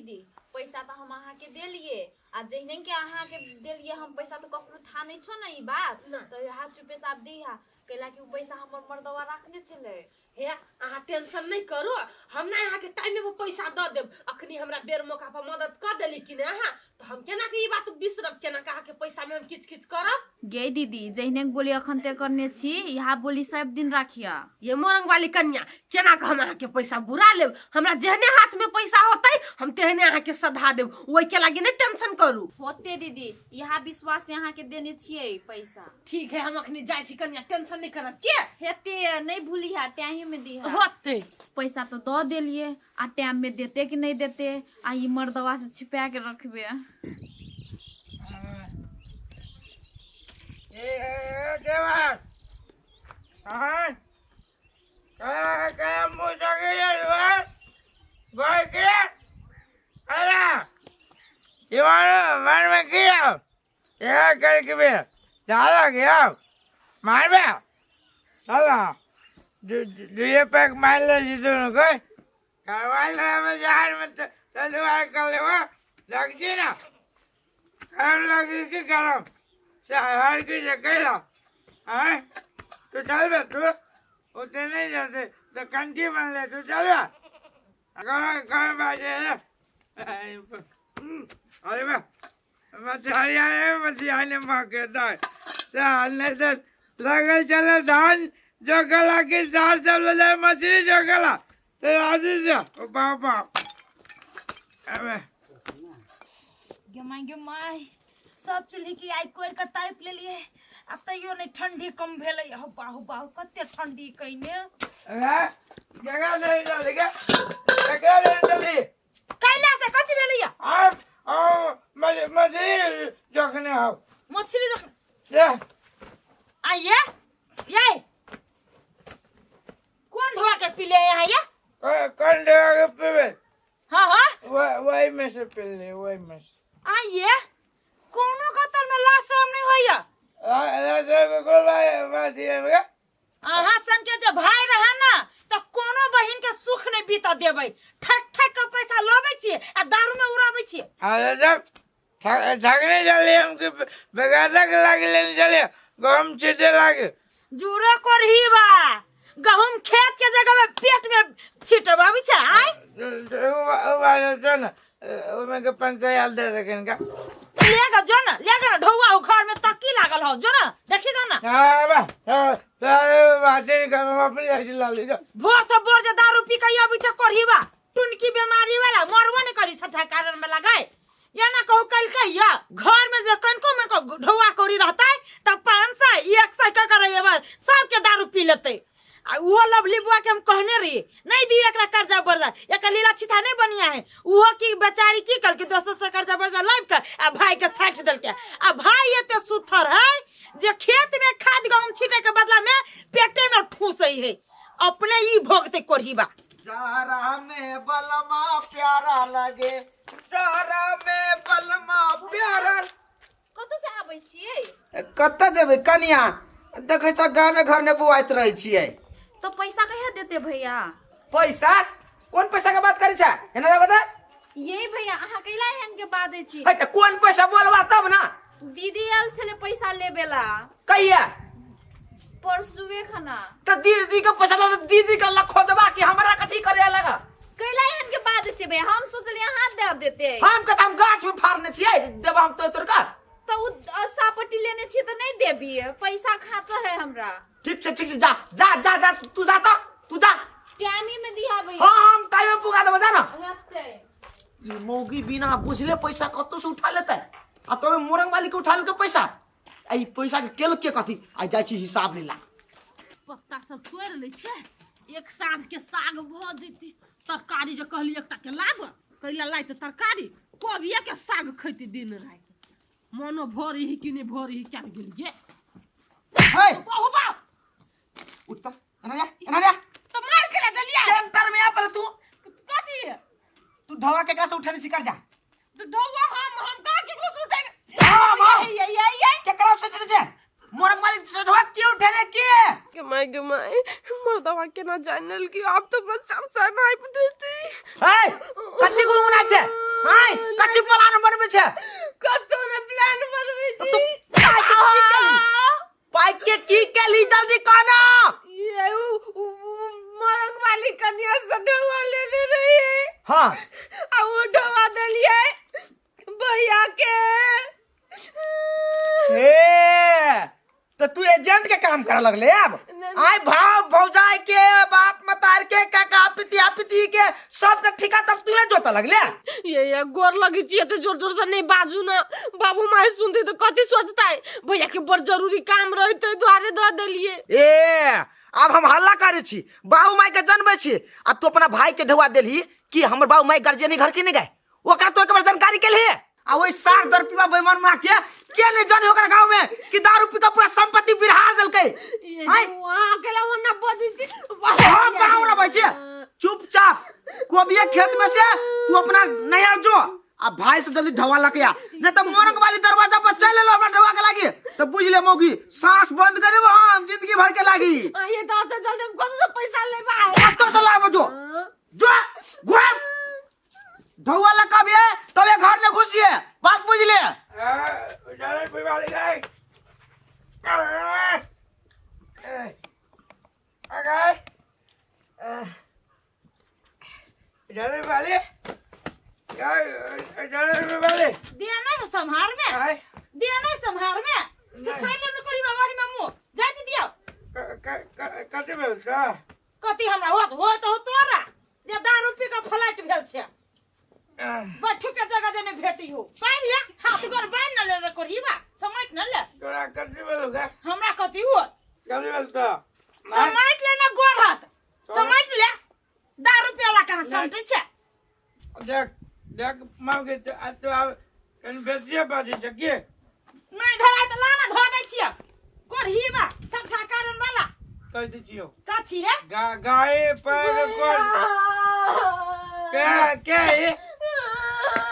दीदी, पैसा तऽ हम अहाँके देलियै आ जहिने के अहाँके देलियै हम पैसा तऽ ककरो था नहि छौ ने ई बात। नहि। तऽ यहाँ चुपे चाप दिहा, कैला कि उ पैसा हमर मर्दवा राखने छलै। हे, अहाँ टेंशन नहि करू, हम ना अहाँके टाइमे पर पैसा दऽ देब। अखनी हमरा बेर मौका पर मदद कऽ देली कि ने अहाँ, तऽ हम केना के ई बात बिसरब? केना के अहाँके पैसा में हम किच किच करब? गे दीदी, जहिने बोली अखन ते करने छी, यहाँ बोली सब दिन राखिया। ये मोरंग वाली कन्या, केना के हम अहाँके पैसा बुरा लेब? हमरा जेहने हाथ में पैसा होतै हम तेहने अहाँके सधा देब, ओहि के लागी नहि टेंशन करू। होते दीदी, यहाँ विश्वास से अहाँके देने छियै पैसा। ठीक है, हम अखनी जाइ छी कन्या, टेंशन नहीं करब के। हेते, नहीं भूलिहा, टाइम में दिहा। होते। पैसा तो दऽ देलिए आ टाइम में देते कि नहीं देते, आ ई मर्दवा से छिपा के रखबे। पैक मार ले जीतू कोई ना लगी की करम हर की जगह हाँ तू चल बे, तू उतने नहीं जाते तो कंठी बन ले, तू चल बे। कौन कौन बाजे? अरे बा मछली आए, मछली आने माँ के साल नहीं तो लगल चले धान जोगला की साल सब ले जाए मछली जोगला तो राजू से ओ बाबा अबे। गे माय, गे माय, सब चूल्ही के आगि कोरि के तापि लेलियै आ तैयो नहि ठंडी कम भेलै। हौ बाहु बाहु, कते ठंडी कइने। अरे जगह नहीं चली क्या? जगह नहीं चली। कैला से कथी भेलैया? आप आओ मछली जोखने आओ। मछली जोखने? ले। आइए ये कौन ढोआ के पी ले यहाँ ये? कौन ढोआ के पीवे? हाँ हाँ। वही में से पी ले, वही में से। आइए कोनो कतर में लाश शर्म नहीं होइया। लाश शर्म कोन बात है? अहाँ सन के जे भाई रहे ना तो कोनो बहिन के सुख नहीं बीत देबै। ठक ठक के पैसा लबै छियै आ दारू में उड़ाबै छियै। अरे जब ठगने चलिए हमके बेगाता के लागे लेने चलिए गहूम छीटे लागे। जूरो करही बा गहूम खेत के जगह में पेट में छिटबाबै छै आय। उ बात छै ना, ओमे के 500 दे देखन का। ले ग जो ना, ले ग ना, ढौआ उ घर में तक्की लागल हो, जो ना देखी ग ना। हां बा, हां, बात नहीं कर, हम अपनी ऐसी ला ली। भोर से बोर जे दारू पी के अबै छै करही बा, टुनकी बीमारी वाला मरबो नहीं करी सठा कारण में लगाए। या ना कहू कल कहिया घर में जे कनको मन को ढौआ कौड़ी रहतै त 500 100 के करे सबके दारू पी लेतै। आ उहो लवली बुआ के हम कहने रही नहीं दी एकरा कर्जा बर्जा, एकर लीला छिथा नहीं बनिया है। उहो की बेचारी की कल की दोस्त से कर्जा बर्जा लाइब के आ भाई के साठ देलके। आ भाई एते सुथर है जे खेत में खाद गहूम छीटे के बदला में पेटे में ठूसै है, अपने ई भोगते कोढ़ीबा। जारा में बलमा प्यारा लगे, जारा में बलमा प्यारा। कतऽ से आबै छियै? कतऽ जेबै कनिया, देखै छ गामे घर ने बुआइत रहै छियै। तो पैसा कहिया देते भैया? पैसा? कोन पैसा के बात करै छ? एना बता। यही भैया, अहाँ कैला एहन के बाजै छी? है त कोन पैसा बोलबा तब ना। दीदी आयल छलै पैसा लेबेला। कहिया? परसुए खाना। त दीदी के पैसा ल दीदी के ल खोजबा कि हमरा कथी करे लगा? कैला एहन के बाजै छी भैया? हम सोचलियै अहाँ दे देते। हम के त हम गाछ में फाड़ने छियै, देबा हम तो तोरका। त उ सापट्टी लेने छियै त नहीं देबियै, पैसा खाँच है हमरा। ठीक छै, ठीक छै, जा जा जा जा, तू जा त, तू जा। टाइम ही में दिहा भैया। हां, हम टाइम में पुगा देबो, जा ना। हेतै। ई मौगी बिना बुझले पैसा कतौ से उठा लेतै आ तबे मोरंग वाली के उठा लेलकै पैसा। आ ई पैसा के केल के कथी? आ जाइ छी हिसाब लेला। पत्ता सब तोड़ि लै छियै, एक साँझ के साग भऽ जेतै। तरकारी जे कहली एकटा के लाब, कैला लाइ तऽ तरकारी कोबिये के साग खैती दिन राति। मनो भरी ही कि नहि भरी ही क्या गेलियै। हे बहु बाप उठ त, एना जा, एना जा। तऽ मार के देलियै। सेंटर में आ पहले तू। कथी? तू ढौआ केकरा से उठेने शिकार जा? तऽ ढौआ हम कहाँ केकरो से उठेने? हाँ, हाँ। ये, ये, ये, ये। केकरा से उठेने छै? मोरंग वाली से ढौआ के उठेने के? गे my, गे my, मर्दवा केना जानि लेलकै? आब तऽ बच्चा से नापि देतै। हे, कथी गुनगुनाइ छै? आय कथी प्लान बनबै छै? कतौ ने प्लान बनबै तो छी। पाइ के की केली? पाइ के की केली, जल्दी कह ना। ये उ मरंग वाली कन्या से ढौआ लेने रहिए। हाँ। आ वो ढौआ देलिए भैया के। हे, तो तू एजेंट के काम करे लगले अब? आय भाव भौजाई के, बाप मतार के, काका पितिया पिती के सब के ठिका तब तू जोता लगले। ये गोर लगी छियै तऽ जोर जोर से नहीं बाजू ना, बाबू माय सुनते तो कथी सोचतै? भैया के बड़ जरूरी काम रहे ताहि दुआरे दऽ देलिए। ए, अब हम हल्ला करे छी, बाबू माय के जनबै छी आ तू अपना भाई के ढुआ देलही कि हमर बाबू माय गार्जियन घर के नहीं गए, ओकरा तो एक बार जानकारी के लिए। आ ओई सार दर पीवा बेईमान मां के नहीं जाने ओकरा गांव में कि दारू पी के पूरा संपत्ति बिरहा देलकै। ये आय। वहाँ अकेला वना बजै छी। हम कहाँ रबै छी? चुपचाप कोबिये खेत में से तू अपना नैहर जो आ भाई से जल्दी ढवा लकया, नहीं तो मोरंग वाली दरवाजा पर चल लेलो हमरा ढवा के लागी तो बुझ ले मौगी सांस बंद कर देबो हम जिंदगी भर के लागी। आ, ये तो ओते जल्दी हम कतौ से पैसा लेबै? कतौ से लाबो, जो जो घुम ढौआ लगा भी है तबे घर में घुसिए, बात बुझ ले। जाने कोई बात नहीं। जाने वाले जाने वाले दिया नहीं हो संहार में। आय। दिया नहीं संहार में तो नहीं। छोड़ लेने कोरी बाबा में मुंह जाती दिया। कति भेल छ? कति हमरा होत होत हो तोरा जे दारू पी के फ्लाइट भेल छै, बैठू के जगह देने भेटी हो पानि ले हाथ गोर बान्हि न ले रे कोरीबा समट न ले। तोरा कति भेल का? हमरा कति हो? कति भेल त? समट ले न गोर हाथ समट ले, दारू पियला कहाँ समटै छै? देख देख मांगे तो आ तो आ कनि बेसिए बाजै छ के? नहीं धराय त लाना धो दै छियै कोरहीबा सबटा कारण वाला। कहि दै छियौ। कथी रे? गाय पर कोन के के ये?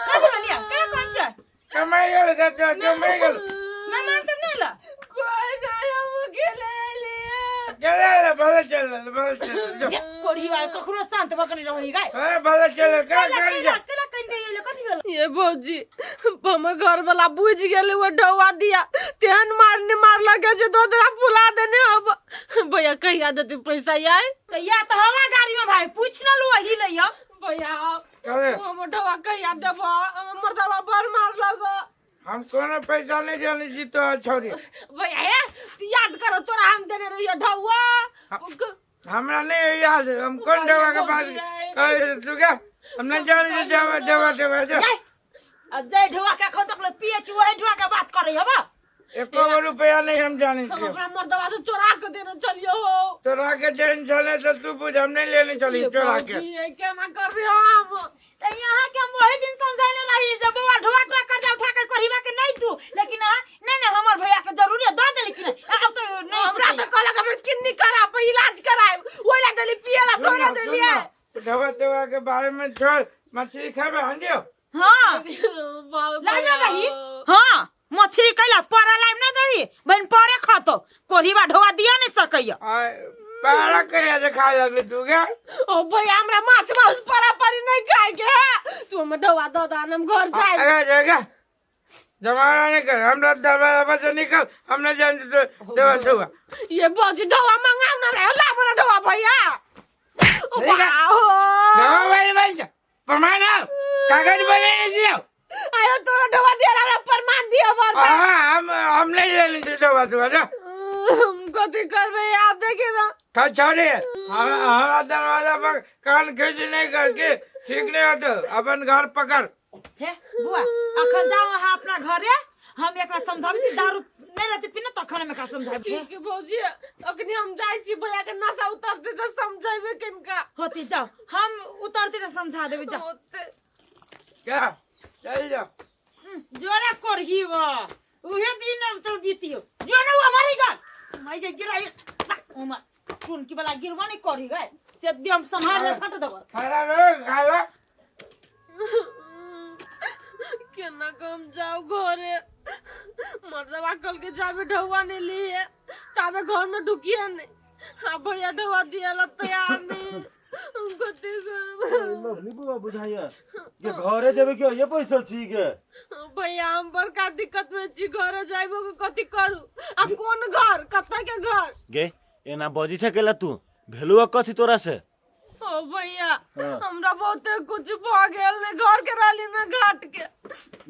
कथी भेलियै के कोन छै? कमाइ गेल का तो कमाइ गेल। मेहमान सब नहीं ला? कोई नहीं, हम अकेले एलियै। गेले ले, भले चल भले चल जो। कोरहीबा कखनो शांत भऽ के नहीं रही गाय। ए भले चल का कैला कर कैला जा। कैला कहि दे एले कथी भेल? ये भौजी, हमर घर वाला बुझ गेलै, वो ढौआ दिया तेहन मारने मारलक जे दोदरा फुला देने। अब भैया कहिया देते पैसा यार? तो या तो हवा गाड़ी में भाई पूछ न लो ही लइयो। भैया। करे। वो हमर ढौआ कहिया देबो? हमर मर्दवा बड़ मारलक। हम कोनो पैसा नहीं जाने छी तो छोरी। भैया हे, तू याद करो, तोरा हम देने रहियो ढौआ। हमरा नहीं याद, हम कौन ढवा के पास कहे तू क्या, हम नहीं जाने छी ढवा ढवा ढवा जा। आ जय ढुआ के एखन तक ले पिए छी वही ढुआ के बात करे हबा। एको गो रुपया नहीं हम जाने हम छी। अपना मर्दवा से चोरा के देने चलियो हो। चोरा के चैन चले तो तू पूछ, हम नहीं लेने चली ये चोरा के। भौजी, ये केना करबे हम? त यहाँ के हम वही दिन समझाइले रही जे बौआ ढुआ ढुआ कर्जा उठा के कोरहीबा के नहीं तू, लेकिन हाँ, नहीं नहीं हमर भैया के जरूरी है दऽ देली कि नहीं आब तो नहीं। हमरा तो कहलक हमर किडनी खराब है, इलाज करायब, ओहि ला देली पिए ला थोड़े देलिए। ढवा तवा के बारे में छोड़, मछली खाबे हम दियो। हाँ लाइन ना दही, हाँ मछली कैला परा लाइन ना दही, बहन परे खतो कोरहीबा ढोआ दिया नहीं सकैया। आ पारा कहिया से खाए लगली तू क्या? ओ भैया, हमरा माछ मांस परा परी नहीं खाए के है, तू हमर ढौआ दऽ दऽ, हम घर जाए। अरे जगह जमाना नहीं कर, हमरा दरवाजा पर से निकल, हम नहीं जानते तो देवा सुबह। ये भौजी, ढौआ मंगाओ ना हमरा, लाबो ना ढौआ भैया। ओ ठीक है। बाहो। ढवा वाली भाई साहब, प्रमाण आओ, कागज बने नहीं दियो। आयो तोरा ढौआ दिया हमरा प्रमाण दिया बरदा। हाँ, हम नहीं लेने दे ढवा सुबह जा। हम कथी करबे आप देखिए ना। का छोड़े हमारा दरवाजा पर कान खींच नहीं करके ठीक नहीं होते, अपन घर पकड़। हे बुआ, अखन जाओ अहाँ अपना घरे, हम एकरा समझाबै छी, दारू नहीं रहते पीने तखन हम एकरा समझाबै छी। ठीक है भौजी, अखनी हम जाइ छी, भैया के नशा उतरते तऽ समझेबे किनका। होती जाओ, हम उतरते तऽ समझा देबै, जाओ। होते। क्या चल जाओ। जोरा करही वा उहे दिन अब तो बीतियो जो ना वो हमारी घर माई के गिराई उमर टुनकी वाला गिरवा नहीं करही गए से दे हम संभाल ले फट देबो। खाना रे खाला। केना कम जाऊ घरे? मर्दवा कल के जाबे ढौआ नहीं लिए ताबे घर में ढुकिए नहीं, आ भैया ढौआ दिए ला तैयार नहीं, हमको कथी करबै? लवली बुआ बुझाइया के घरे जेबे के ये पैसा छी के? भैया, हम बड़का दिक्कत में छी। घरे जाइबो के कथी करू आ कोन घर, कतऽ के घर? गे, एना बजी छै केला तू? भेलुआ कथी तोरा से? ओ भैया, हमरा बहुते कुछ भऽ गेल, ने घर के रहली ने घाट के।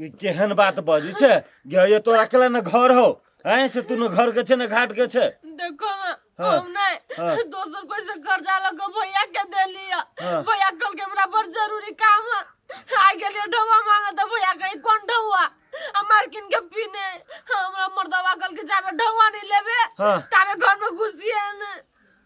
ई केहन बात बजी छै गे? ये तोरा अकेला न घर हो हैं से तू न घर के छै न घाट के छै। देखो ना। हाँ। हम नहीं हाँ। दोसर कोई से कर्जा लग भैया के देली। हाँ। भैया कल के हमरा बड़ जरूरी काम है, आ गेलिए ढौआ मांगे तो भैया कहीं कौन ढौआ आ मालकिन के पीने। हमरा मर्दवा कल के जाबे ढौआ नहीं लेबे ताबे घर में घुसिए ने।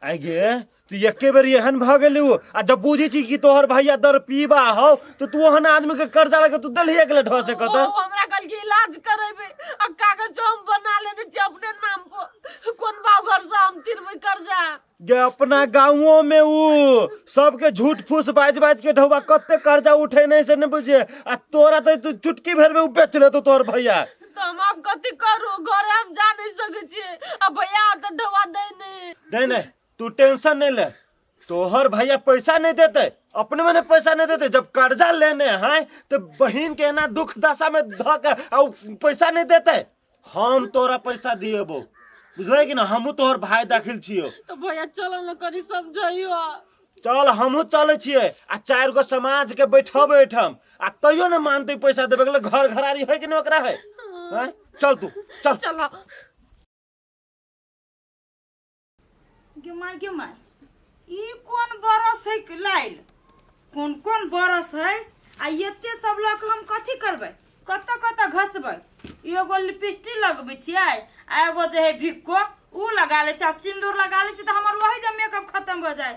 आइ गे, तू एके बेर एहन भऽ गेली आ जब बुझै छी कि तोहर भैया दर पीबा हौ तो तू ओहन आदमी के कर्जा लगे तू देलही अकेले ढह से कत? ओ हमरा कल के इलाज करेबे आ कागज हम बना लेने छी अपने नाम पर। कोन बाव घर से हम तिरबे कर्जा? गे, अपना गाँवों में ऊ सबके झूठ फूस बाज बाज के ढौआ कते कर्जा उठे नहीं से नहीं बुझिए आ तोरा तो तू चुटकी भर में ऊ बेच लेतो तोहर भैया। तो हम आब कथी करू? घरे हम जा नहीं सकै छियै आ भैया तो ढौआ दै नहीं। नहीं नहीं, तू टेंशन नहीं ले। तोहर भैया पैसा नहीं देते, अपने मने पैसा नहीं देते। जब कर्जा लेने हैं तो बहन के ना दुख दशा में धऽ के आ ऊ पैसा नहीं देते? हम तोरा पैसा दिएबो, बुझले कि ना? हमहू तोहर भाई दाखिल छियो। तो भैया, चलो न करी समझाइयो। चल, हमहू चलै छियै आ चारि गो समाज के बैठबै एहिठाम आ तैयो ने मानतै पैसा देबे के लेल, घर घरारी है कि नहीं ओकरा है? आँय? चल, तू चल। चलो। गे माय, गे माय, ई कोन बरस है कि लाइल? कोन कोन बरस है आ एते सब लऽ कऽ हम कथी करबै? कतऽ कतऽ घसबै? एगो लिपस्टिक लगबै छियै आ एगो जे है भिक्को उ लगा लै छियै आ सिन्दूर लगा लै छियै तऽ हमर वही जे मेकअप खतम भऽ जाय।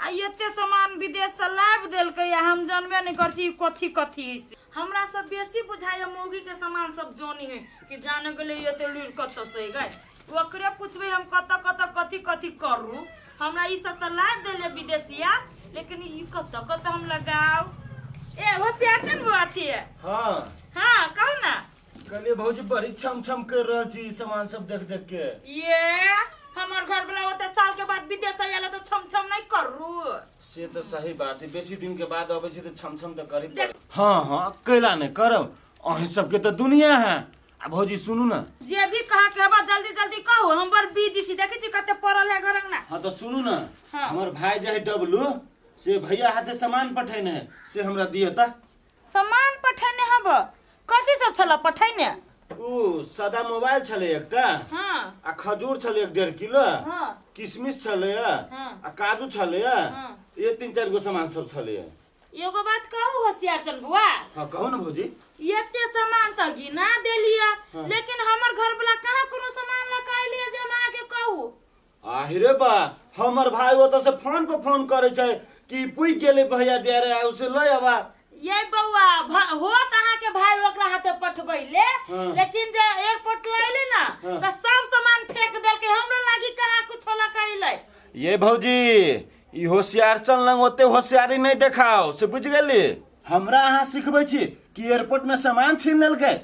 आ एते सामान विदेशसँ लाबि देलकै आ हम जानबे नहि करै छी ई कथी कथी है से। हमरा सब बेसी बुझाइए मौगीके सामान सब जानी है कि जाने गेलै एते लुरि कतऽ से गए। ओकरे पूछबै हम कतऽ कतऽ कथी कथी करू। हमरा ई सब तऽ लाबि देले विदेशिया, लेकिन ई कतऽ कतऽ हम लगाउ? ए होशियार छै ने बौआ छियै? हाँ। हाँ, कहू ना। कहलिए भौजी, बड़ी छम छम कर रहल छी ई सामान सब देख देख के। ये हमर घर वाला ओते साल के बाद विदेश से आयल तऽ छम छम नहीं करू? से तऽ सही बात है, बेसी दिन के बाद अबै छी तऽ छम छम तऽ करी। हाँ हाँ, कैला नहि करब? अहीं सबके तऽ दुनिया है। आ भौजी, सुनू ना। जे भी कहा के हबा, जल्दी जल्दी कहू, हम बड़ बिजी छी। देखै छी कते पड़ल है घर अंगना। हाँ, तऽ सुनू ना। हाँ। हमर भाई जे है डब्लू, से भैया हाथे सामान पठेने है, से हमरा दिअ तऽ। सामान पठेने हब? कथी सब छल पठेने? ऊ सादा मोबाइल छलै एकटा आ खजूर छलै 1.5 किलो, किशमिश छलै आ काजू छलै। ये तीन चारि गो सामान सब छलै। एगो बात कहू होशियार चल बुआ? हाँ, कहू ना भौजी। एते सामान तऽ गिना देलियै, लेकिन हमर घर वाला कहाँ कोनो सामान लऽ कऽ अयलियै जे हम अहाँके कहू? आहिरे बा, हमर भाई ओतऽ से फोन पर फोन करै छै कि पुगि गेलै भैया दिया रे, उसे लऽ आबा। ये बौआ, होत अहाँके भाई ओकरा हाथे पठबैले, लेकिन जे एयरपोर्ट लैले ना तऽ सब सामान फेंक देलकै। हमरा लागी कहाँ कुछो लऽ कऽ अयलै। ये भौजी, ई होशियार चल लंग ओते होशियारी नहीं देखाओ, से बुझि गेली? हमरा अहाँ सिखबै छी कि एयरपोर्ट में सामान छीन लेलकै?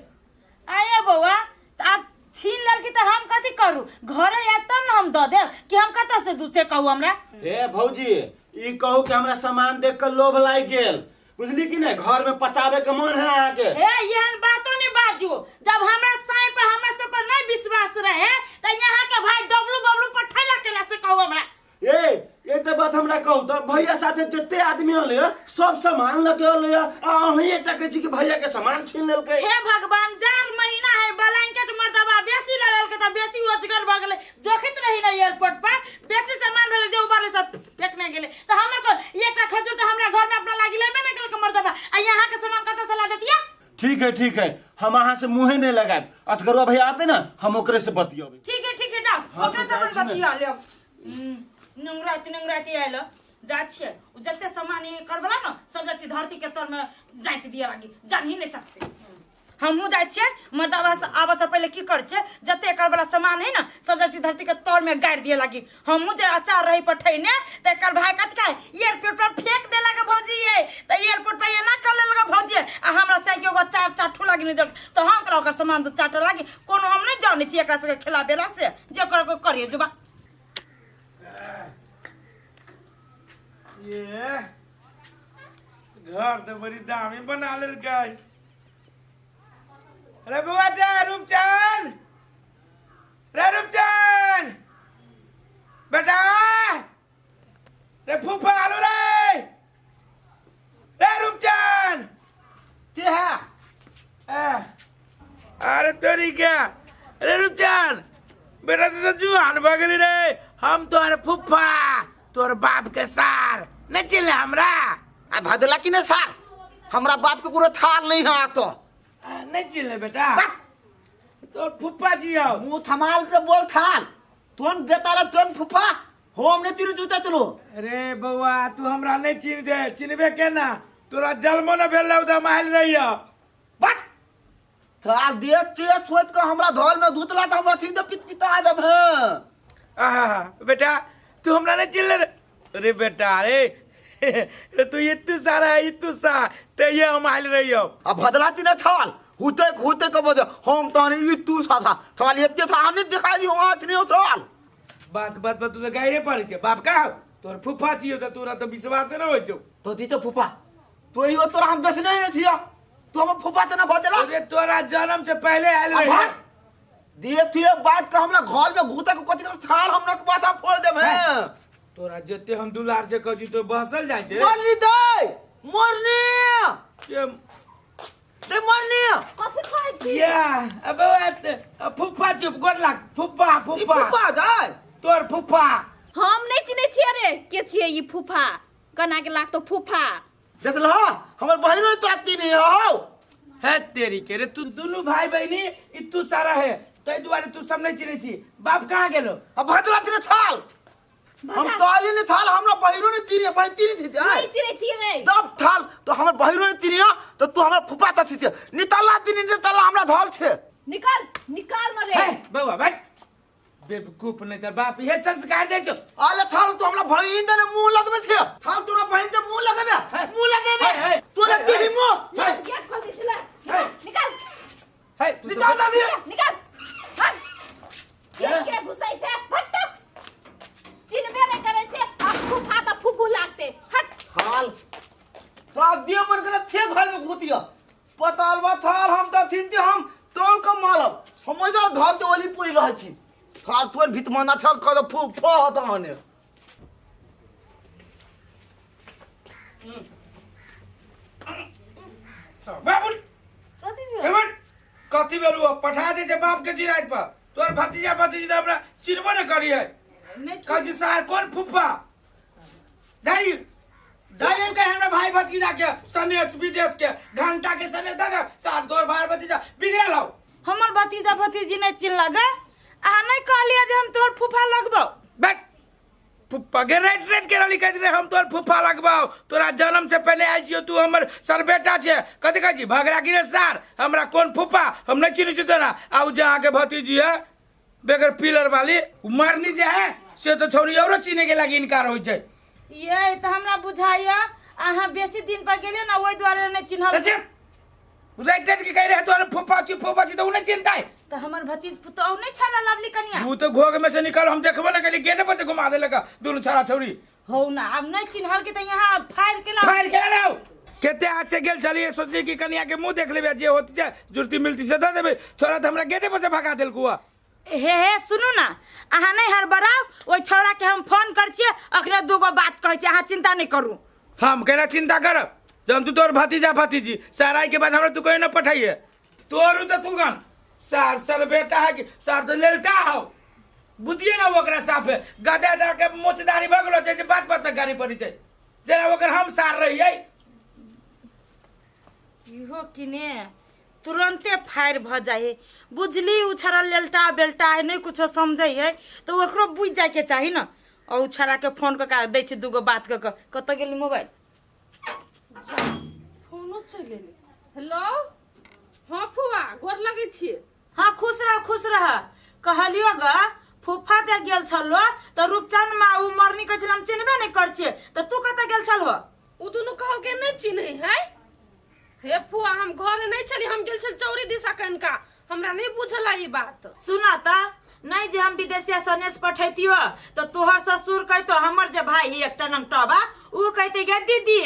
आये बौआ, तऽ आब छीन लेलकै तऽ हम कथी करू? घरे आयत तब ने हम दऽ देब कि हम कतऽ से दूसे कहू हमरा। हे भौजी, ई कहू कि हमरा सामान देख के लोभ लागि गेल, बुझली कि नहीं? घर में पचावे के मन है अहाँके। हे, एहन बातो नहीं बाजू। जब हमरा साई पर, हमरा सब पर नहीं विश्वास रहे तऽ यहाँ के भाई डब्लू बब्लू पठैला केला, से कहू हमरा। ए, एकटा बात हमरा कहू तऽ, भैया साथे जते आदमी अलै सब सामान लऽ के अलै आ अहीं एकटा कहै छी कि भैया के सामान छीन लेलकै? हे भगवान, जार महीना है ब्लैंकेट मर्दबा बेसी लऽ लेलकै तऽ बेसी ओजगर भऽ गेलै। जोखित रही ने एयरपोर्ट पर, बेसी सामान भेलै जे उबारे सब फेकने गेलै। तऽ हमर को एकटा खजूर तऽ हमरा घर में अपना लागी लेबे नहि केलकै मर्दबा, आ यहाँ के सामान कतऽ से ला देतिया? ठीक है, ठीक है, हम अहाँ से मुँहे नहीं लगाएब। असगरुआ भैया आते ना, हम ओकरे से बतियेबै। ठीक है, ठीक है, जाओ। हाँ, ओकरे तऽ से जाइ अपन छी ने। बतिया लेब। नंगराति नंगराति आयल जा छियै। उ जते सामान ये करबला न सब जाइ छी धरती के तर में जाइत दिए लागी, जान ही नहीं सकते। हमहूँ जाइ छियै मर्दाबा से आबऽ से पहिले। की करै छियै, जते एकर वाला सामान है ना, सब जाइ छी धरती के तर में गाड़ि दिए लागी। हमहूँ जे अचार रही पठैने तऽ एकर भाई कथी कहै, एयरपोर्ट पर फेंक देलक भौजी। ये तऽ एयरपोर्ट पर एना कर लेलक भौजी आ हमरा से एगो अचार चाठू लागी नहि देलक, तऽ हम कहलहुँ ओकर सामान तऽ चाटऽ लागी। कोनो हम नहि जानै छी एकरा सबके खेला बेला से, जे कर करिए जुबा। ये घर तो बड़ी दामी बना लेलकै। अरे बउआ जा रूपचंद, रे रूपचंद बेटा, रे फूफा आलो रे, रे रूपचंद के है? ए, अरे तोरी क्या? अरे रूपचंद बेटा, तू तो जुआन भऽ गेली रे। हम तोहर फूफा, तोहर बाप के सार, नहीं चिन्हले हमरा? आ भदला की ने सार, हमरा बाप के कोनो थाल नहीं है तो। आ, नहीं चिन्हले बेटा? तोहर फूफा जी हो। मुंह थमाल के बोल थाल, तोन बेताला तोन फूफा हम ने तीनू जूता तुलो। अरे बउआ, तू हमरा नहीं चिन्ह दे, चिन्हबे केना? तोरा जन्मो न भेल रहौ तऽ हम आयल रहियौ। बट थाल दे ते छोड़ के हमरा धोल में धुतला त हम अथी दे पित पिता देब। आहा बेटा, तू हमरा नहीं चिन्हले रे। अरे बेटा अरे रे, तू इतू सारा है इतू सा ते ये हम आयल रहियौ। आ भदला तीने थाल हुते हुते के बजे हम तहने ई तू सा था थाल एते था नहीं दिखाई दियो आंख नहीं थाल। बात बात पर तू तो गायरे पड़ै छै। बाप का हौ? तोहर फूफा छियौ तऽ तोरा तऽ विश्वासे नहि होइ छौ। तो दी तो फूफा तो यो तोरा हम देखने नहीं छियो, तू हम फूफा त ना भदला। अरे तोरा जन्म से पहले आयल अब रहियौ। भाग। दिए थिए बात के हमरा घर में घुसा के कथि के थाल हमरा के माथा फोड़ देब है। तोरा जते हम दुलार से कहै छी तो बहसल जाइ छै। मरनी दे मरनी के दे मरनी। कथी कहै छी? या अब फूफा चुप गोर लाग फूफा। ई फूफा फूफा दे तोर फूफा हम नहीं चिन्है छियै रे, के छियै ई फूफा? कना के लागतो फूफा। देख लह हमर बहिनो तो आती नहीं हो। है तेरी के रे, तू दुनू भाई बहिनी ई तू सारा है तै दुआरे तू सब नहीं चिन्है छी। बाप कहाँ गेलो? अब भदला तीन थाल हम ताली ने थाल हमरा बहिनो ने तीन बहिन तीन थी नहीं चिन्है छियै रे। दब थाल तो हमर बहिनो ने तीन तो तू हमर फूफा त थी नितला तीन नितला हमरा धल छे। निकाल निकाल न रे। हे बउआ बैठ बेवकूफ, नहीं तर बाप ये संस्कार दे छो। अरे थाल तो हमरा बहिन दे मुंह लगबे छे, थाल तोरा बहिन दे मुंह लगबे, मुंह लगबे हे, तोरा हे, देही मुंह। ले, गेट खोल दे छिला। निकाल निकाल। हे तू निकाल सब- दे। निकाल निकाल। हट के के घुसै छै? हट, चिन्हबे नहीं करै छै आ फूफा त फूफू लागते। हट। थाल तो दियो मन के थे घर में घुतिया पतालबा थाल हम त थिनते हम तोल के मालब हम ओइ घर के ओली पुई रहै छी। थाल तोर भीत मना छल कर फू फो होत हने। सब बाबुल कथी भेल? हे बड़, कथी भेलू? अब पठा दे छे बाप के चिराइत पर। तोर भतीजा भतीजी त हमरा चिन्हबो न करिए। कहै छी सार कोन फुफा दाई दाई के हमरा भाई भतीजा के सनेस विदेश के घंटा के सनेस दादा सार तोर भाई भतीजा बिगड़ल हौ। हमर भतीजा भतीजी नहीं चिन्ह लगे? अहाँ नहीं कहलिए जे हम तोहर फूफा लगबौ? बैठ फुप्पा के रेट रेट के रहली कहैत रहे हम तोहर फुफा लगबाओ, तोरा जन्म से पहले आयल छियो, तू हमर सर बेटा छे। कथी कहै छी भगरा की रे सार, हमरा कोन फुफा, हम नहीं चिन्है छी तोरा। आ उ जे अहाँके भतीजी है बेगर पिलर वाली उ मरनी जे है से तो छौरी औरो चिन्हे के लागी इनकार होइ छै। ये तऽ हमरा बुझाइया अहाँ बेसी दिन पर गेलियै ने ओहि दुआरे नहि चिन्हल। अच्छा, राइट राइट के कह रहे तोहर फुफा छी फुफा छी तो उ नहीं चिन्हता है। तऽ हमर भतीज पुतोहु नहि छल लवली कनिया? उ तो घोग में से निकल हम देखबो न कली गेट पर से घुमा देलक दुनू छड़ा छौरी। हौ ना आब नहि चिन्हल के तऽ यहाँ फाड़ि के लाउ। फाड़ि के लाउ। केते आज से गेल छलियै सोचली कि कनिया के मुंह देख लेबै जे होत छै जुड़ती मिलती से दऽ देबै, छोरा तऽ हमरा गेटे पर से भगा देलकू। हे हे सुनू ना अहाँ नहि हड़बड़ाउ, ओहि छौड़ा के हम फोन कर छियै अखने दूगो बात कहै छियै, अहाँ चिंता नहि करू। हम केना चिंता करब जब तू तोर भतीजा भतीजी सराय के बाद हमरा तू कहियो न पठाइए। तोरू तऽ तू गन सार सर बेटा है कि सार तऽ लेलटा हो बुद्धिए ना ओकरा साफे गदा दा के मोचदारी भऽ गेलो छै जे बात बात में गाड़ी पड़ी छै जेना ओकर हम सार रहियै। इहो किने तुरंते फायर भऽ जाइ है बुझली, उ छड़ा लेलटा बेलटा है नहि कुछो समझै है तऽ ओकरो बुझि जाइके चाही न। आ उ छड़ाके फोन कऽ के दै छी दूगो बात कऽ कऽ। कतऽ गेली मोबाइल? फोनो चलि एलै। हेलो, हाँ फुआ गोर लगै छी। हाँ खुश रह खुश रह। कहलियो ग फूफा जे गेल छलो तऽ रूपचंद माँ उ मरनी कहै छल हम चिन्हबे नहि कर छियै, तऽ तू कतऽ गेल छलहो? ओ दुनू कहलकै नहि चिन्है है। हे फुआ हम घर नहि छली, हम गेल छली चौरी दिशा कनिका, हमरा नहि बुझल ई बात। सुना तऽ नहीं जे हम विदेशिया सनेस पठैतियो तो तोहर ससुर कहतो हमर जे भाई है एकटा नमटबा ऊ कहते गे दीदी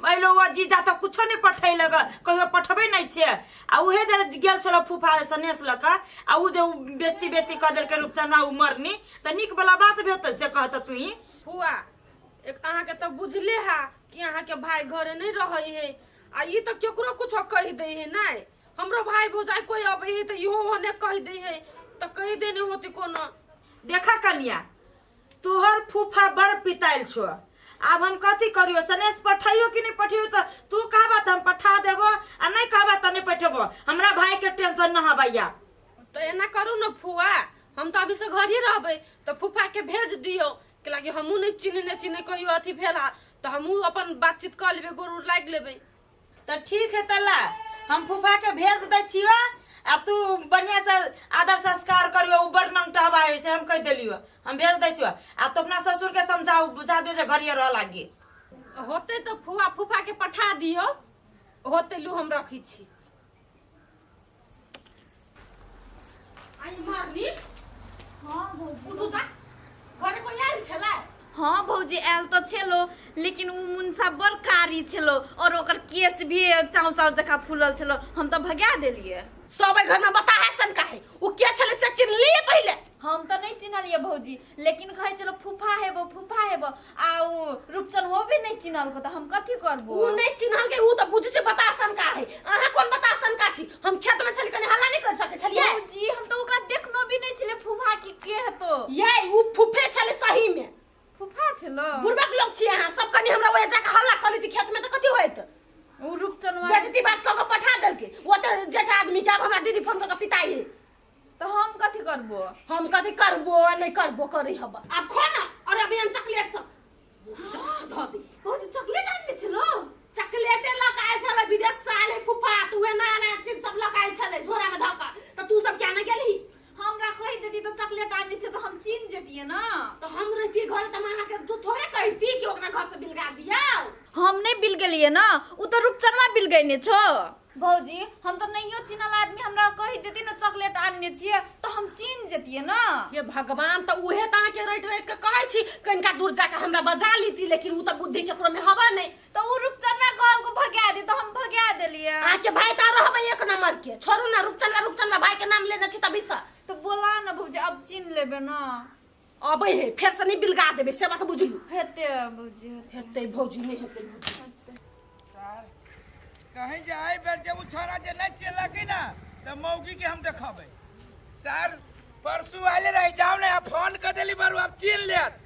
अइलो ओ जीजा तो कुछो नहीं पठैलक कहियो पठबे नहीं छे आ उहे जे गेल छलो फूफा सनेस लऽ कऽ आ ऊ जे ऊ बेजती बेजती कऽ देलकै रूपचनवा ऊ मरनी तऽ नीक वाला बात भेल से कहत तू फुआ एक अहाँके तऽ बुझले है कि अहाँके भाई घरे नहीं रहै है आ ई तऽ केकरो कुछो कहि दै है नहीं हमरो भाई भौजाई कोई अबै है तऽ इहो ओहने कहि दै है तऽ कहि देने होती कोनो। देखा कनिया तोहर फूफा बड़ पिताइल छो आब हम कथी करियो सनेस पठाइयो कि नहीं पठियो तो तू कहबा तऽ हम पठा देबो आ नहीं कहबा तऽ नहीं पठेबो हमरा भाई के टेंशन न हबैया। तऽ एना करू ने फुआ हम तऽ अभी से घर ही रहबै तऽ फूफा के भेज दियौ कि लागी हमहूँ नहीं चिन्हने चिन्ह कहियो अथी भेल हा तऽ हमहूँ अपन बातचीत कऽ लेबै गोड़ उड़ लागि लेबै। तऽ ठीक है तला हम फूफा के भेज दै छियो आ तू बढ़िया से आदर संस्कार करियो उ बड़ नंगटहबा है से हम कह देलियो हम भेज दै छियो आ तू अपना ससुर के समझाऊ बुझा दियो जे घरिये रह लागी। होतै तऽ फुआ फूफा के पठा दियो होतै लू हम रखै छी। आई मारनी। हाँ भौजी। उठू ता घरे कोई आयल छलै? हाँ भौजी आयल तऽ छेलो लेकिन उ मुनसा बड़ कारी छेलो और ओकर केस भी चाव चाव जकाँ फूलल छेलो हम तऽ भगा देलिए। सब एहि घर में बता है सन काहे उ के छलै से चिन्हलिए पहिले? हम तऽ नहीं चिन्हलिए भौजी लेकिन कहै छलो फूफा हेबो फूफा हेबो आ उ रूपचन वो भी नहीं चिन्हलको तऽ हम कथी करबो? उ नहीं चिन्हल के उ तऽ बुझै छै बता सन का है अहाँ कोन बता सन का छी हम खेत में छली कनी हल्ला नहीं कर सकै छलिए। भौजी हम तऽ ओकरा देखनो भी नहीं छले फूफा की के हेतो। ये उ फूफे छले सही में। फूफा छलो? बुढ़बक लोग छी अहाँ सब कनी हमरा ओए जाके हल्ला कर लेती खेत में तऽ कथी होइत? उ रूपचनवा बेजती बात कऽ के पठा देलकै ओ तऽ जेठ आदमी के आब हमरा दीदी फोन कऽ के पिताई है। तऽ हम कथी करबो? हम कथी करबो आ नहीं करबो करी हब आब खो ना और अभी हम चॉकलेट सब जा धऽ दे। भौजी चॉकलेट आनने छलो? चॉकलेटे लऽ के आयल छलै विदेश से आयल है फूफा तू उहे नया नया चीज सब लऽ के आयल छलै झोरा में धऽ के तऽ तू सब क्या ने गेलही? हमरा कहि देती तऽ चॉकलेट आनने छै तऽ हम चिन्ह जेतियै ना। तऽ हम रहतियै घर तऽ हम अहाँके तू थोड़े कहिती कि ओकरा घर से बिलगा दियौ। हम नहीं बिल गेलियै ना उ तऽ रूपचनवा बिल गइने छो। भौजी हम तऽ नहियो चिन्हल आदमी हमरा कहि देती ना चॉकलेट आनने छियै तऽ हम चिन्ह जेतियै ना। हे भगवान तऽ उहे तऽ अहाँके रटि रटि के कहै छी कनिका दूर जाके हमरा बजा लीती लेकिन उ तऽ बुद्धि केकरो में हवा नहीं। तऽ उ रूपचनवा कहलको भगा दी तऽ हम भगा देलियै। अहाँके भाई तऽ रहबै एक नंबर के छोड़ू ना रूपचनवा रूपचनवा भाई के नाम लेने छी तभी से। तऽ बोला ना भौजी अब चिन्ह लेबै ना। अबै है फेर से नहीं बिलगा देबै से बात बुझलू। हेतै भौजी हेतै। हेतै भौजी नहीं हेतै भौजी। सर कहीं जाए बेर जब उ छोरा जे नहीं चिन्हलकै ना तऽ मौगी के हम देखबै। सर परसू आले रही जाओ ना फोन कर देली बारू अब चिन्ह लेत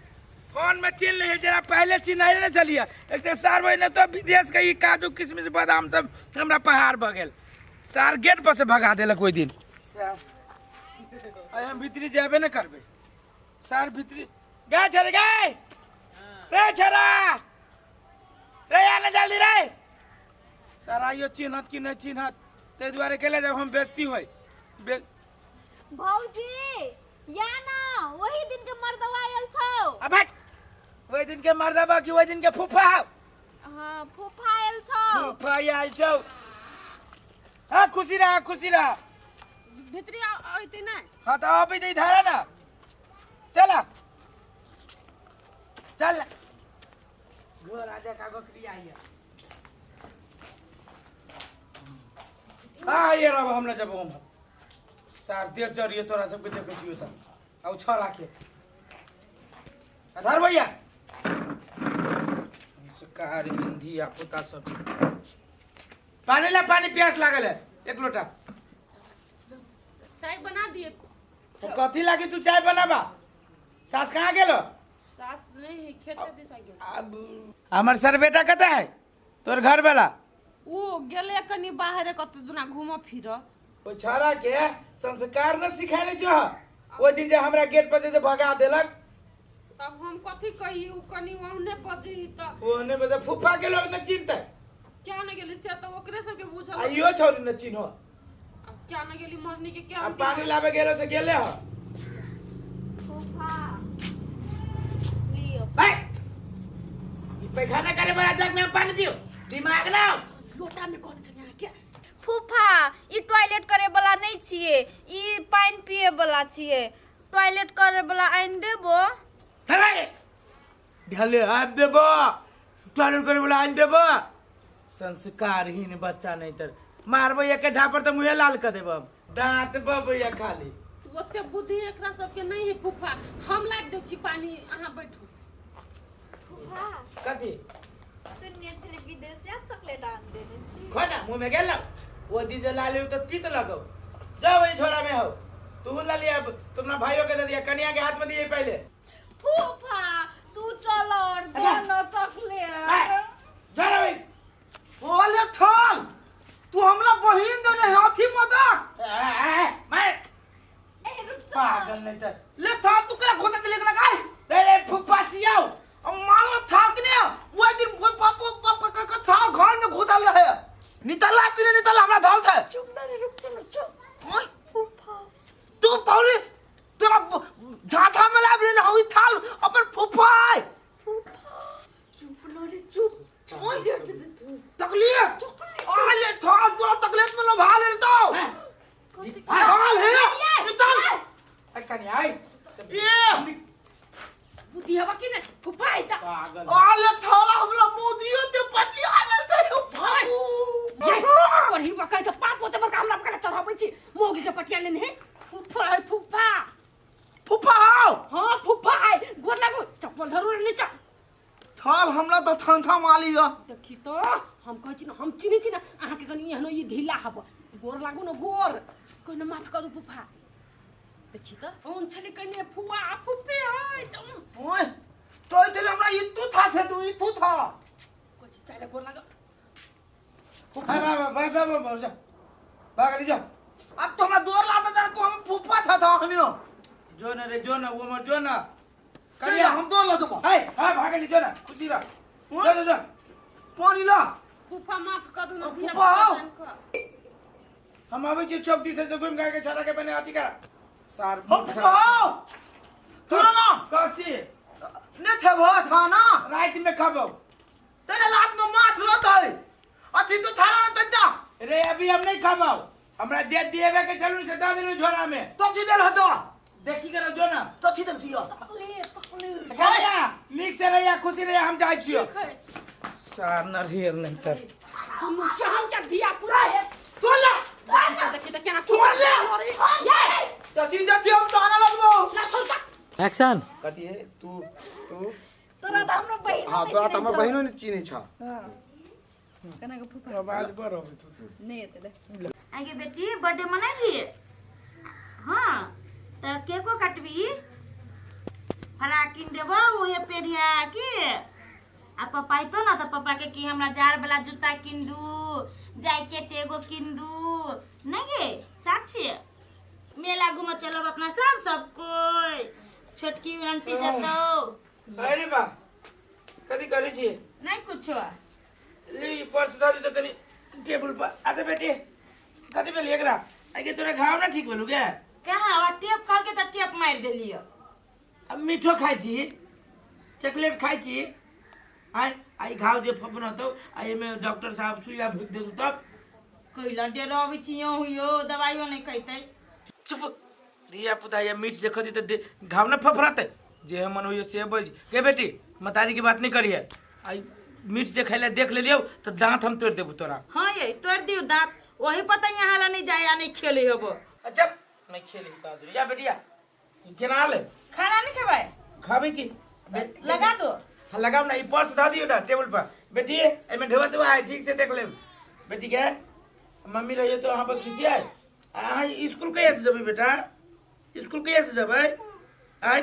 फोन में चिन्ह ले जरा पहले चिन्हले नहीं चलिए एक तो सर वही तो विदेश के ई काजू किशमिश बादाम सब हमरा पहाड़ भऽ गेल सर गेट पर से भगा देलक ओहि दिन। सर आइ हम भीतरी जेबे नहीं करबै सर भीतरी गए छोरे गए रे छोरा रे आने जल्दी रे सर आइयो चिन्हत कि नहीं चिन्हत ताहि दुआरे केले जब हम बेइज्जती होय भौजी या ना वही दिन के मर्दवा आयल छौ। अब हट ओहि दिन के मर्दवा कि ओहि दिन के फूफा हौ? हाँ फूफा आयल छौ। फूफा आयल छौ। हाँ खुशी रह खुशी रह। भीतरी अइते नहीं? हाँ तो अभी तो इधर है ना चला चल गो राजा का गोकरी आई है। हाँ ये रहो हमला जब हम सार देह जरिए तोरा सबके देखै छियो त आ उ छड़ा के आधार भैया कार हिंदी आ पोता सब पानी ला पानी प्यास लागल है एक लोटा चाय बना दिए। तो कथी लागी तू चाय बनाबा? सास कहाँ गेलो? सास नहीं है खेत दिशा गेल। अब हमर सर बेटा कतऽ है तोर घर वाला? ओ गेले कनी बाहरे कत दुना घूम फिर। ओ छाड़ा के संस्कार न सिखाने छो ओ दिन जे हमरा गेट पर जे भगा देलक। तब हम कथी कही उ कनी ओहने बजे ही त ओहने बजे फूफा के लोग न चिन्हते। क्या न गेली से त ओकरे सबके बुझल। आइयो छोरी न चिन्हो। अब क्या न गेली मरनी के क्या अब पानी लावे गेलो से गेले हो। फूफा लियो। भाई ई पैखाना करे वाला जग में हम पानी पियो दिमाग ना लोटा में कौन छने के। फूफा ई टॉयलेट करे वाला नहीं छिए ई पानी पिए वाला छिए। टॉयलेट करे वाला आनि देबो। अरे ढले आबि देबो, टॉयलेट करे वाला आनि देबो। संस्कारहीन बच्चा, नहीं तर मारबो एक झापर तऽ मुँहे लाल कऽ देबो हम। दाँत बबैया खाली। ओते बुद्धि एकरा सबके नहीं है फूफा। हम लाबि दै छी पानी, अहाँ बैठू। कथी? सुनने छली विदेशिया चॉकलेट आन देने छी। खो ना, मुँह में गेल वो दी जे लाली तो तीत लगौ। जाओ वही झोरा में हो, तू ला लिया, तुम भाइयों के दे दिया, कन्या के हाथ में दिए पहले। फूफा तू चल और दे ना चॉकलेट। झोरा भाई। ओले थल तू हमरा बहिन देने है अथी मदक। मैं ए रुक चल। पागल नहीं तर। ले था तू क्या खोता के लेकर लगाए? रे रे फुफा सियाओ। अब मारो था कि नहीं वो दिन वो पापो पापा का था घर में घुसल रहे नितला तूने नितला हमरा धल था। चुप ना रे, रुक चल चुप। ओए, फूफा तू थोड़ी तोरा झाथा में लाब लेने होई थाल अपन फुफा आए। फूफा चुप ना रे चुप। चॉकलेट दे तू। तकलीफ आले थाल तोरा तकलीफ में लभा ले तो थाल है नितल। कन्या आई। ये बुद्धि हवा की नहीं फूफा आइता। पागल। आले थाला हमला मोदियो ते पति आले से बाबू। ये करही बकाई के पाप होते बड़का हमरा पकड़ चढ़ाबै छी मोगी के पटिया लेने है। फूफा है फूफा। फुफा आओ। हाँ फूफा है, गोर लागू चप्पल धरू रे नीचा। थाल हमला तो थान था माली हो। देखी तो हम कहै छी न, हम चिन्है छी न अहाँके, कनि एहनो ई ढीला हब। गोर लागू न गोर, कोइ न माफ करू फूफा। देखी त कोन छलै कने फुआ फुफे है चलू। ओए तो इतने हमरा ई तू था थे तू ई तू था। कहै छी चाहे गोर लागू। भाई भाई भाई भाई भाई जा भाग जा। अब तो हमरा दोर लाता था तू हम फुफा था था हमियो। जो ना रे जो ना वो मर जो ना। कन्या हम दोर ला दो। हाय हाय भाग जो ना खुशी रह जो जो जो पानी ला। फूफा माफ कर दू ना फूफा आओ। हम आबै छी चौक दिस से घुमि के छोरा के बने अथी करा सार। हम फुफा आओ तोरा ना कथी ने थे भा था ना रात में खबो। तेरे लात में माथ रहत है अथी तो थारा ना तंता। रे अभी हम नहीं खबो, हमरा जे दिएबे के चलू से दे देलू झोरा में। तो छी देल हतो देखी करो जो ना। तो छी देल दियो। Chocolate chocolate. कन्या नीक से रहिया खुशी रहिया, हम जाइ छियो। सार न रियल नहीं तर। सुनू कि हम क्या धिया पुता है। तोला देखी त केना तोला ये तो छी दे दियो हम तो आना लगबो। ना छोड़ सा। एक्शन। कथी है तू तू तोरा त हाम्रो बहिन। हाँ तोरा त हमर बहिनो ने चिन्है छ। केना के फूफा आवाज बड़ अबै छौ। नहीं एते दे। आगे बेटी बर्थडे मनेबी? हाँ त केको काटबी? फराक किन देबो उहे पेरिया के आ पप्पा अइतो न त पप्पा के कि हमरा जार वाला जूता किन दू, जैकेट एगो किन दू नहीं गे साक्षी। मेला घूम चलब अपना सब सब कोई, छोटकी आंटी जतौ। अरे बा कथी करै छी? नहीं कुछो। ले ई पर्स दऽ दियौ कनि टेबुल पर। आ तऽ बेटी कथी भेल एकरा? आगे तोरा घाव ना ठीक भेलौ गे? कहाँ और टेप कहलकै तऽ टेप मारि देलियौ। अब मीठो खाइ छी, चॉकलेट खाइ छी, आय आई घाव जे फफनतौ आ एमे डॉक्टर साहब सुइया भुक देतौ तब कैला डराबै छी यौ यौ, दवाइयो नहि खैतै। चुप धिया पुता या मीठ जे खती तऽ घाव न फफरतै। जे मन होइए से बज गे बेटी, मतारी की बात नहीं करिए। आई मीठ जे खैले देख लेलियौ तऽ दांत हम तोड़ि देबू तोरा। हाँ ये तोड़ दियौ दांत, वही पता यहाँ ला नहीं जाए आ नहीं खेले होबो। अच्छा नहीं खेले का या बेटिया केना ले खाना नहीं खेबै? खाबे की लगा दो। हाँ लगाओ ना, ई पर्स धऽ दियौ दा टेबुल पर। बेटी एमे ढोआ तो आए ठीक से देख लेब। बेटी के मम्मी रहिए तो अहाँ पर खिसियाए। अहाँ स्कूल कहिया से जेबै बेटा? स्कूल कहिया से जेबै? आय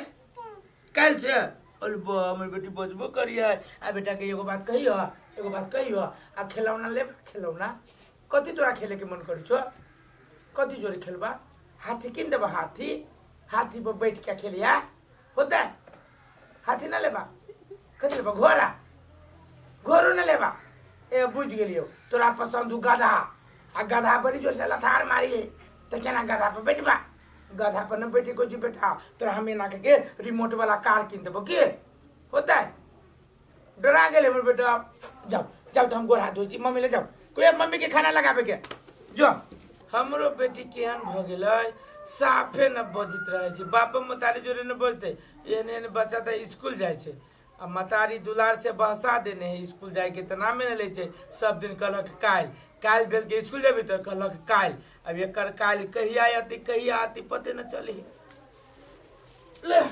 काल्हि से? अरे बा हमर बेटी बजबो करिए। आ बेटा के एगो बात कहियो, एगो बात कहियो, आ खेलौना लेब? खेलौना कथी तोरा खेले के मन करै छौ? कथी जोरे खेलबा? हाथी किन देबा? हाथी हाथी पर बैठ के खेलिया होता है? हाथी ना लेबा? कथी लेबा? घोड़ा? घोड़ो ना लेबा? ए बुझ गेलियो तोरा पसंद हु गधा। आ गधा बड़ी जोर से लथार मारी तो केना गधा पर बैठबा? गधा पर न बैठे कोई बेटा, तोरा हम एना के रिमोट वाला कार किन देबो की होता है? डरा गेल हमर बेटा। जाओ जाओ तो हम गोर हाथ धोइ छी, मम्मी ले जाओ कोई, अब मम्मी के खाना लगाबे के जो। हमरो बेटी केहन भऽ गेलै, साफे न बजैत रहै छै, बापो मतारी जोरे न बजतै। एहन एहन बच्चा तऽ स्कूल जाइ छै आ मतारी दुलार से बहसा देने है, स्कूल जाइके तऽ नामे नहि लै छै। सब दिन कहलक काल्हि, काल्हि भेल के स्कूल जेबही तऽ कहलक काल्हि। अब एकर काल्हि कहिया अयतै कहिया अयतै पते न चलै है। ले।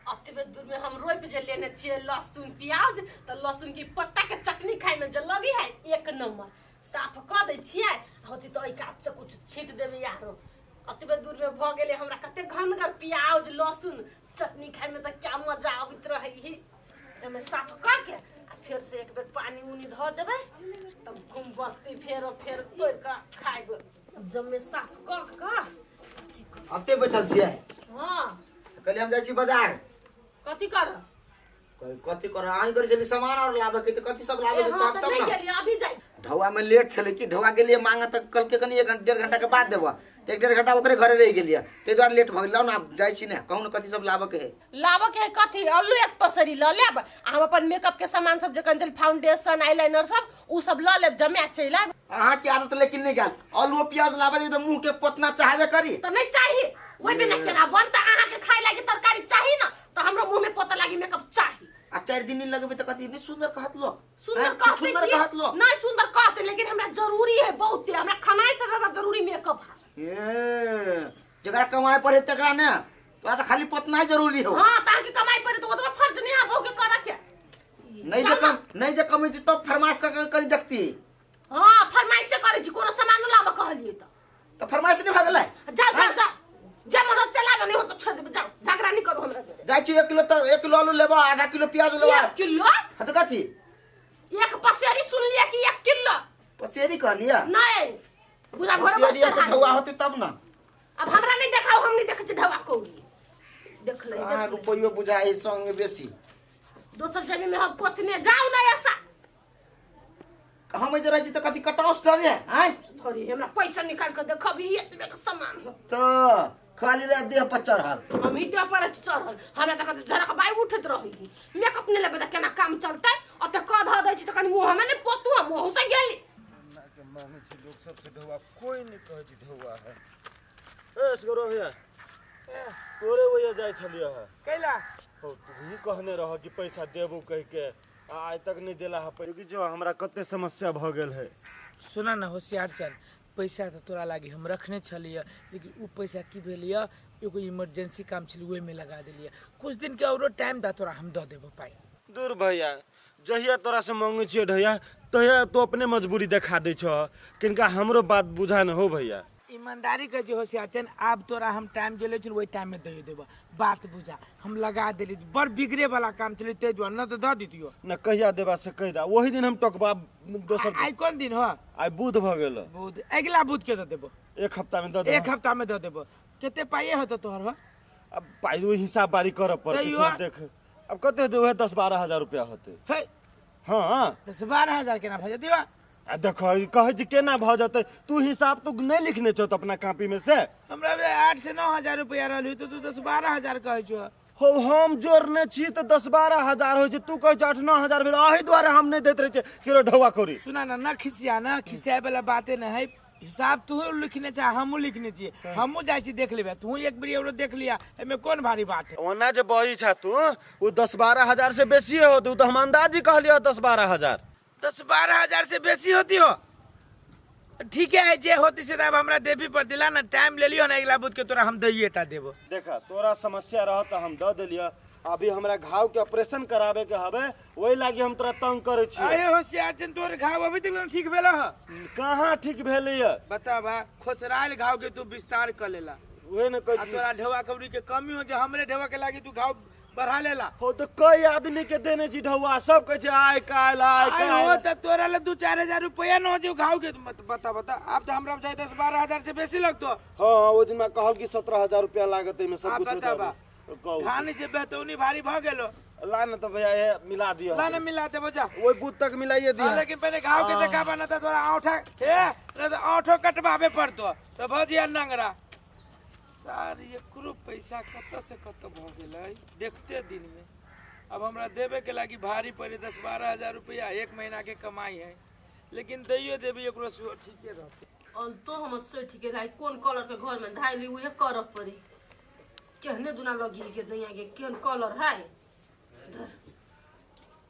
अतबे दूर में हम रोपि जे लेने छियै लहसुन प्याज, तऽ लहसुन के पत्ता के चटनी खाय में जे लगी है एक नंबर। साफ कऽ दै छियै, आ होती तऽ एहि कात से कुछ छीट देबै आरो। अतबे दूर में भऽ गेलै हमरा कते घनगर प्याज लहसुन, चटनी खाय में तऽ क्या मजा अबैत रहै ही। जब साफ कऽ के आ फेर से एक बेर पानी उनी धऽ देबै तब घूम बसती, फेर फेर तोड़ि कऽ खायब। जमे साफ कऽ कऽ की करब? अते बैठल छियै? हाँ। कहलियै हम जाइ छी बाजार। कथी करब? कथी करब? अहीं करै छलियै सामान और लाबे के, तऽ कथी सब लाबे ए, के हाँ कहब तऽ तब नहि ने। गेलियै, अभी जाइ। ढौआ में लेट छलै कि ढौआ गेलियै मांगे तऽ कहलकै कनि एक घंटा डेढ़ घंटा के बाद देबऽ, तऽ एक डेढ़ घंटा ओकरे घरे रहि गेलियै, ताहि दुआरे लेट भऽ गेल। लाउ ने, आब जाइ छी ने, कहू ने कथी सब लाबऽ के है। लाबऽ के है कथी? आलू एक पसरी लऽ लेब आ हम अपन मेकअप के सामान सब जे कन फाउंडेशन आईलाइनर सब उ सब लऽ लेब, जमा चलि आयब। अहाँ के आदत लेकिन नहि गेल, आलू प्याज लाबऽ जेबै तऽ मुँह के पोतना चाहबे करी। तऽ नहि चाही? ओहि बिना केना बनतै? अहाँके खाय लागी तरकारी चाही ने, तऽ हमरो मुँह में पोतऽ लागी मेकअप चाही। आ 4 दिन नहि लगेबै तऽ कथी नहि सुंदर कहत लोक? सुंदर आँय, कहते सुंदर की? कहत लोक? नहीं सुंदर कहते, लेकिन हमरा जरूरी है बहुते, हमरा खानाई से ज्यादा जरूरी मेकअप है। ए, जकरा कमाए पड़े तकरा ने, तोरा तऽ खाली पोतना जरूरी हो। हाँ, तऽ अहाँके कमाई पड़े तऽ ओतबा फर्ज नहीं है बहू के करऽ के। नहीं जे कम नहीं जे कमै छी तब फरमाइश कऽ के कनी देखती। हाँ, फरमाइशे करै छी, कोनो सामान लाबऽ कहलियै तऽ। तऽ फरमाइश नहि भऽ गेलै? जाओ जाओ जाओ, जे मन हो चला, नहीं हो तो छोड़ देबै, जाओ, झगड़ा नहीं करू हमरा जोरे। जाइ छी 1 किलो तऽ 1 किलो आलू लेबऽ, आधा किलो प्याज लेबऽ। 1 किलो? हाँ तऽ कथी? एक पसेरी सुनलियै कि 1 किलो? पसेरी कहलियै? नहीं, बुझा घर पर पसेरी चढ़ा तऽ ढौआ होतै तब ने। अब हमरा नहीं देखाओ, हम नहीं देखै छी ढौआ कौड़ी। देख ले, कहाँ देख ले। रुपैयो बुझाइ संग में बेसी। दोसर जमीन में हम कोचने जाऊ ना ऐसा। हम जे रहै छी तऽ कथी कटाउस डरे आँय? थोड़ी हमरा पैसा निकाल के देखबी, एतबे के सामान हो। तऽ खाली रह देह पर चढ़ल। हम ही देह पर चढ़ल, हमरा तऽ कते झरक बाई उठैत रही। मेकअप नहि लेबै तऽ केना काम चलतै? ओते कऽ धऽ दै छी तऽ कनि मुँह हमे नहि पोतू, हम मुँह से गेली। के मांगे छी लोग सबसे ढौआ, कोई नहीं कहै छै ढौआ है। ए सगरो भैया, तोरे वही जाइ छलियै है। कैला? हो, तू ही कहने रह कि पैसा देबो कह के, आ आइ तक नहीं देला है पैसा। जो हमरा कते समस्या भ गेल है। सुना ना होशियार चंद, पैसा तऽ तोरा लागी हम रखने छलियै, लेकिन उ पैसा की भेल यऽ, एगो इमरजेंसी काम छलै ओहिमे लगा देलियै। कुछ दिन के औरो टाइम दा तोरा, हम दऽ देबो पाइ। दूर भैया, जहिया तोरा से मांगे छियै ढैया तहिया तो अपने मजबूरी देखा दै छह, किनका हमरो बात बुझा न हो भैया। ईमानदारी कहै छी होशियार चंद, आब तोरा हम टाइम जे लै छी ओहि टाइम में दैयो देबो। बात बुझा, हम लगा देली, बड़ बिगड़े वाला काम छलै ताहि दुआरे, न तऽ दऽ दितियो। न कहिया देबा से कहि दा, ओही दिन हम टोकबा दोसर। आइ कोन दिन हो? आइ बुध भऽ गेल। बुध, अगिला बुध के दऽ देबो। एक हफ्ता में दऽ देबो। एक हफ्ता में दऽ देबो। कते पाइए होतौ तोहर हो? अब पाइ ओहि हिसाब बारी करऽ पड़तै। तैयो? सब देख, अब कते होतै? उएह 10-12 हजार रुपया होतै। हे। हाँ। 10-12 हजार केना भऽ जेतै? आ देख, ई कहै छी केना भऽ जेतै, तू हिसाब तू नहि लिखने छौ तऽ अपना कॉपी में से? हमरा बुझाइ 8 से 9 हजार रुपया रहल तऽ तू 10-12 हजार कहै छौ। हो, हम जोड़ने छी तऽ 10-12 हजार होइ छै, तू कहै छ 8-9 हजार भेल, एहि दुआरे हम नहि दैत रहै छियै केरो ढौआ कौड़ी। सुना ना, न खिसिया ना, खिसियाए वाला बाते न है। हिसाब तू लिखने छा, हमहूँ लिखने छियै, हमहूँ जाइ छी देख लेबै, तू एक बेर औरो देख लिया, एहिमे कोन भारी बात है। ओना जे बही छा तू, ओ 10-12 हजार से बेसी होतै, ओ तऽ हम अंदाजी कहलियै 10-12 हजार। 10-12 हजार से बेसी होती हो? ठीक है, जे होती से अब हमरा देवी पर दिला ना, टाइम ले लियो ना, अगला बुध के तोरा हम दैये टा देबो। देखा, तोरा समस्या रह तऽ हम दऽ देलियऽ, अभी हमरा घाव के ऑपरेशन कराबे के हवे, ओहि लागी हम तोरा तंग करै छियै। अरे होशियार चंद, तोर घाव अभी तक ना ठीक भेल ह? कहाँ ठीक भेलैया? बता बा, खोचरायल घाव के तू विस्तार कर लेला। उहे ने कहै आ छी। तोरा ढेवा कौड़ी के कमी हो जे हमरे ढेवा के लागी तू घाव बढ़ा लेला। हो तऽ कई आदमी के देने छी ढौआ, सब कहै छै आइ काल्हि आइ आइ हो काल्हि। तऽ तोरा ले 2-4 हजार रुपया न हो जे घाव के। मत बता बता, अब तऽ हमरा बुझाइ 10-12 हजार से बेसी लगतो। हाँ, ओहि दिन कहल कि 17 हजार रुपया लागत एहिमे सब आ कुछ बता बा। कहू। धान से बेतौनी भारी भ गेलो। ला ना तो भैया ये मिला दियो। ला ना मिला देबो जा। ओहि बूथ तक मिलाइए दिया। हाँ, लेकिन पहले घाव के देखा बना था तोरा औंठा हे नहीं तो औंठो कटवाबे पड़तो तो भजिया नंगरा सार। एकरो पैसा कत से कत भ गेलै देखते दिन में। अब हमरा देबे के लागी भारी पड़े 10-12 हजार रुपया एक महीना के कमाई है, लेकिन दैयो देबी एकरो सो ठीके रहते। और तो हमर सोचि के रही कोन कलर के घर में धाइली उहे करऽ पड़ी। केहने दुना लगी के दैया के केहन कलर है धर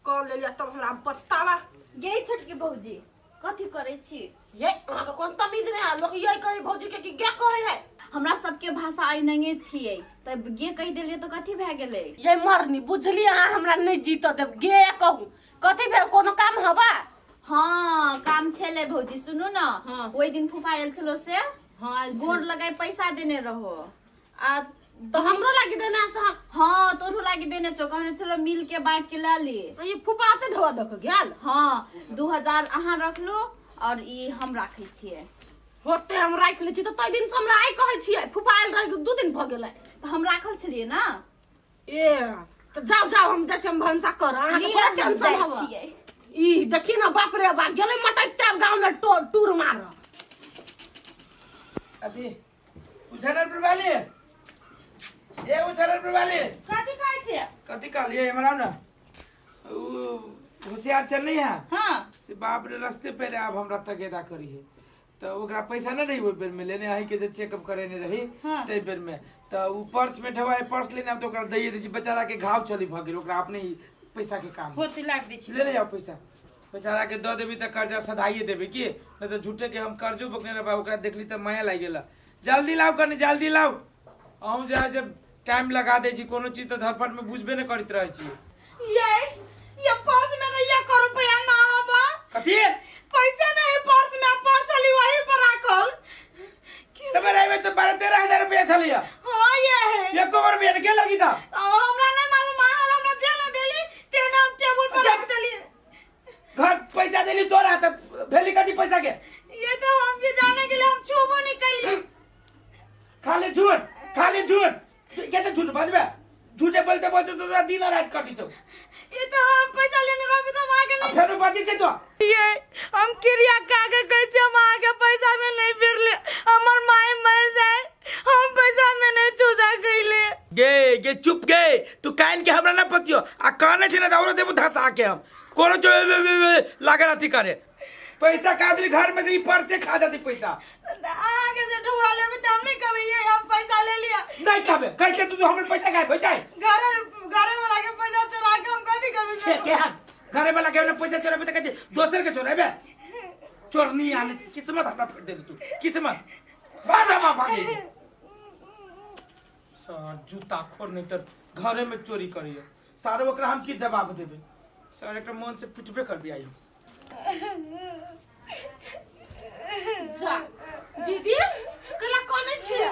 कर लेलिया तब हमरा पछतावा। गे छोटकी भौजी कथी करै छी? ये अहाँके कोन तमीज नहि है, लोक ये कहे भौजी के कि गे कहै है। हमरा सबके भाषा एनाहिए छियै तऽ गे कहि देलियै तऽ कथी भए गेलै? ये मरनी बुझलियै अहाँ हमरा नहि जीत देब। गे कहू कथी भेल, कोनो काम हवा? हाँ काम छेलै भौजी, सुनू न। हाँ। ओहि दिन फूफा आयल छलो से। हाँ आयल छलै। गोर लगाई पैसा देने रहो आ तो हमरो लागी देने से हम। हाँ तोरो लागी देने छौ, कहने छलो मिल के बांट के ला ली। ये फूफा आते ढोआ दऽ के गेल। हाँ 2000 अहाँ रखलू और ई हम राखै छियै। होते हम राखि लै छी तऽ ताहि दिन से हमरा आइ कहै छियै फूफा आयल रहै 2 दिन भऽ गेलै। तऽ हम राखल छलियै ना। ए तऽ जाउ जाउ हम जाइ छी, हम भनसा करब, अहाँके लिअ, बड़ा हम टेंशन जाइ हवऽ। छियै। ई देखी ना बाप रे बाप गेलै मटकते आब गाँव में टूर मारऽ। अथी उछारनपुर वाली, ए उछारनपुर वाली कथी कहै छियै? कथी कहलियै हमरा ने उ होशियार चल नहीं है। हाँ। से बाप रे रस्ते पे रे अब हमरा तगेदा करी है तो ओकरा पैसा नहीं रही ओहि बेर में लेने अही के जे चेकअप करेने रही। हाँ। ताहि बेर में तो उ पर्स में ढवाए पर्स लेने आब तो ओकरा दैये दै छी, बेचारा के घाव चली भऽ गेल, ओकरा अपने ही पैसा के काम होती लाइफ दै छी। ले ले जाओ पैसा, बेचारा के दऽ देबी तऽ कर्जा सधाइए देबी की, नहीं तऽ झूठे के हम कर्जो बकने रहबै। ओकरा देखली तऽ माया लागि गेल। जल्दी लाउ कनी जल्दी लाउ, अहूँ जे है टाइम लगा दै छी कोनो चीज तऽ धरफट में बुझबे नहि करैत रहै छी। ये पर्स में तो ये करो रुपया ना हबा। कथी? पैसा नहीं पर्स में, पर्स चली वही पर राखल। तब रहबे तो 12-13 हजार रुपया छलिया। हाँ ये है। एको गो रुपया के लगी था? हमरा नहीं मालूम, हमरा जे ना देली तेने हम टेबुल पर रख देली। घर पैसा देली तोरा त भेली कथी पैसा के? ये तो हम के जाने के लिए हम छूबो नहीं कलिए। खाली झूठ, खाली झूठ, के त झूठ बजबे, झूठे बोलते बोलते तोरा दिन रात कटी छौ। ये तो हम पैसा लेने रहबे तो हम आगे नहीं। फेरो बची छै तो। ये हम क्रिया का के कहै छी हम आगे पैसा में नहीं फिरले, हमर माय मर जाए हम पैसा में नहीं चूजा कइले। गे गे चुप गे तू कान के हमरा ना पतियो आ काने छै ना दौड़ देबो धसा के हम कोनो जो लागल अथी करे पैसा का आदमी घर में से ई पर से खा जाती पैसा। आगे से ढुआ लेबे त हम नहीं कहबे ये हम पैसा ले लिया। नहीं कहबे कैसे तू हमर पैसा गायब होई जाए? घरे घरे वाला के पैसा चोरा के हम कथी करबे? छे के हाथ घरे वाला के पैसा चोराबे त कथी दोसर के चोराबे? चोरनी आले किस्मत हमरा फेट देली तू किस्मत भाग भाग भाग सर जूता खोर नहीं तर घरे में चोरी करिए सारे ओकरा हम की जवाब देबे? सर एकटा मन से पिटबे करबी आई। जा दीदी कला कोने छियै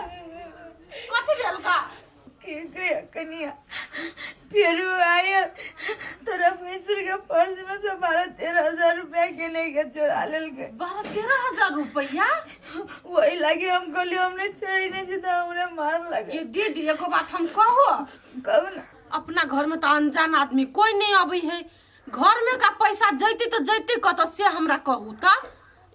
कथी भेल का? के गया कनिया फेरू आया तोरा भैंसुर के पर्स में से 12-13 हजार रुपया के नहीं के चोरा लेल गए। 12-13 हजार रुपया? वही लागे हम कहलिए हमने चोरी नहीं छी तो हमने मार लगे। ये दीदी एगो बात हम कहो। कहू ना। अपना घर में तो अनजान आदमी कोई नहीं अबै है, घर में का पैसा जैते तो जैते कत से हमरा कहू त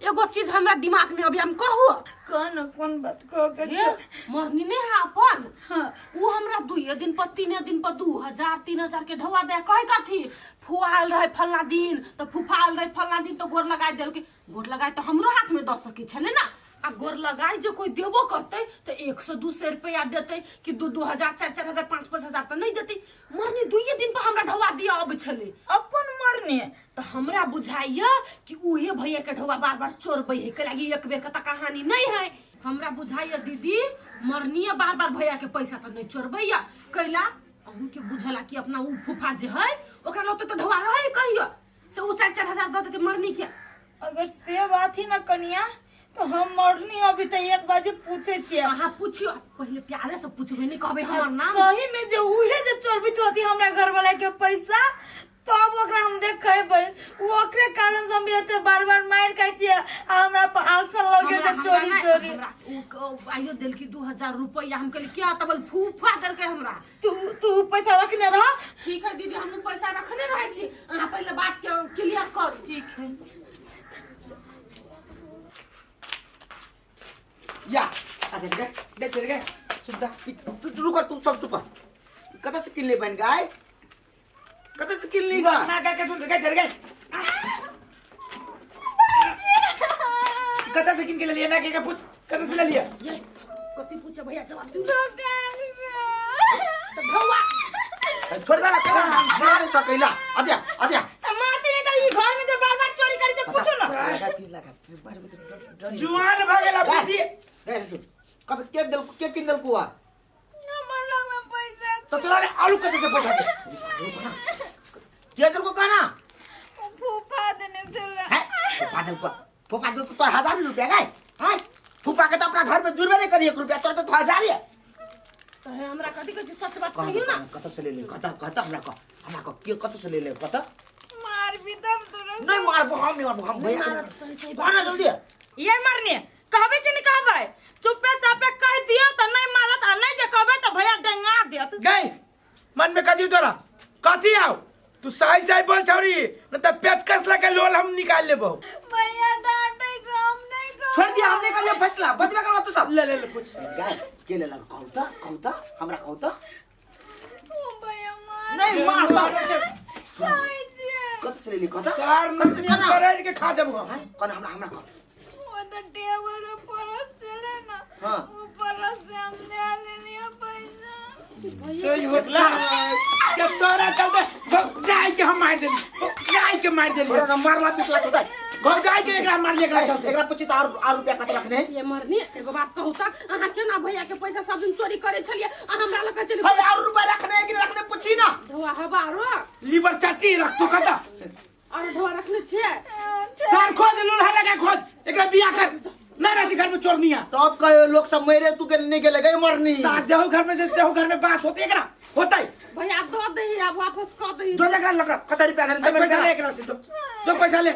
एगो चीज हमरा दिमाग में अभी हम कहू। कौन कौन बात कहो के? हे मरनी नहीं है अपन। हाँ। वो हमरा 2 दिन पर 3 दिन पर 2000 3000 के ढौआ दे कहे कथी फुआल रहे फलना दिन तो फुफाल रहे फलना दिन तो गोर लगाई देलके, गोर लगाई तो हमरो हाथ में दऽ सकै छलै ना। आ गोर लगाई जे कोई देबो करते तो 100-200 रुपया देते कि 2-2 हजार 4-4 हजार 5-5 हजार तो नहीं देते। मरनी 2 दिन पर हमरा ढौआ दिया अबै छलै। अपन मरनी तो हमरा बुझाइया कि उहे भैया के ढौआ बार बार चोरबै है, कैलाकि एक बेर के त कहानी नहीं है। हमरा बुझाइया दीदी मरनीय बार बार भैया के पैसा तो नहीं चोरबैया, कैला अहूँ के बुझला कि अपना उ फूफा जे है ओकरा लौते तो ढौआ रहे कहियो से उ 4-4 हजार दऽ देते मरनी के। अगर से बात ही ना कनिया तो हम मरनी अभी तो 1 बजे पूछे छियै। अहाँ पूछियो पहले प्यारे से पूछबे नहीं कहबे हमर नाम। सही में जे उहे जे चोरबित होती हमरा घर वाला के पैसा तब ओकरा हम देखेबै। उ ओकरे कारण से हम एते बार बार मार खाइ छियै आ हमरा 500 लगे छै चोरी चोरी। हमरा आइयो देलकी 2000 रुपया। हम कहली क्या तब फूफा देलकै हमरा। तू तू पैसा रखने रह। ठीक है दीदी, हम पैसा रखने रहै छी, अहाँ पहिले बात के क्लियर करू। ठीक है। या अरे गए दे चल गए सुद्धा। तू रुक, तू सब चुप। कतऽ से किनले बन गाय? कतऽ से किनली गा? ना का के सुन गए चल गए, कतऽ से किन के ले लिया? ना के के पूछ, कतऽ से ले लिया? ये कथी पूछे भैया, जवाब दू दुकान से। तऽ ढौआ। छोड़ दे ना, कर मारे छ कैला अद्या अद्या। त मारते नहीं त ई घर में जे बार बार चोरी करे छै, पूछो ना। लगा कि लगा बार बार। जुआन भ गेला बुद्धि। ए सुन, कत के देल के किन देल कुआ? हमर लग में पैसा। तो तोरा आलू कतऽ से पैसा दे? के देल को कहना? उ फूफा देने छले। है फूफा देल को? फूफा दे तो हजार रुपया गाय हैं? फूफा के तो अपना घर में जुड़बे नहीं करी 1 रुपया, तोरा तो हजार है। तऽ हे, हमरा कथी कहै छी, सच बात कहियौ ना। कत से ले ले? कत कत हमरा कह, हमरा कह के कत से ले ले कत? मार भी तब तोरा। नहीं मारबो हम, नहीं मारबो हम भैया। मारब, सही सही। कह ना जल्दी। ये मरने कहबे कि नहीं कहबे? चुपे चापे कह दियो त नहीं मारत आ नहीं जे कहबे त भैया डंगा देत। गए मन में कथी तोरा कथी आओ? तू सही सही बोल छौरी, न त पेचकस लगे लोल हम निकाल लेबो। भैया डांटे छै, हम नहीं कहब। छोड़ दिया, हमने कर लिया फैसला, बचबे करवा तू सब। ले ले ले पूछ। गाय के ले लग? कहू त, कहू त, हमरा कहू त। ओ भैया मार। नहीं मारता। सही छियै। कत से ले ली कत? चार कत से नून कना? करेर के खा जबो हम। हैं? कना हमरा हमरा कह। वो तो टेबल पे परस छले ना। हाँ। ऊ परस से हम ले लेलियै पैसा। तो ई होतला के तोरा चलते जाय के हम मार देली, जाय के मार देली। छोड़ो ना, मारला पिटला छोटा। घर जाय के एकरा मार एकरा चलते। एकरा पूछी त और रुपया कत रखने है? ये मरनी, एगो बात कहू तऽ अहाँ केना भैया के पैसा सब दिन चोरी करै छलियै आ हमरा लग चलि? भाई और रुपया रखने है कि नहीं रखने, पूछी ना। ढौआ हवा आरो। लीवर चट्टी रख तू कत? आरो ढौआ रखने छियै? सार खोज, लूल्हा लगा खोज, एकरा बियाह कर ना रहती घर में चोरनिया। तब कहे लोग सब मेरे तू के नहीं गेले गए मरनी। सार जाहु घर में, जाहु घर में बास होते एकरा होतै। भैया दऽ दही, आब वापस कऽ दही। जो जकरा लगा कत रुपया देने? पैसा ले एकरा से, दो पैसा ले,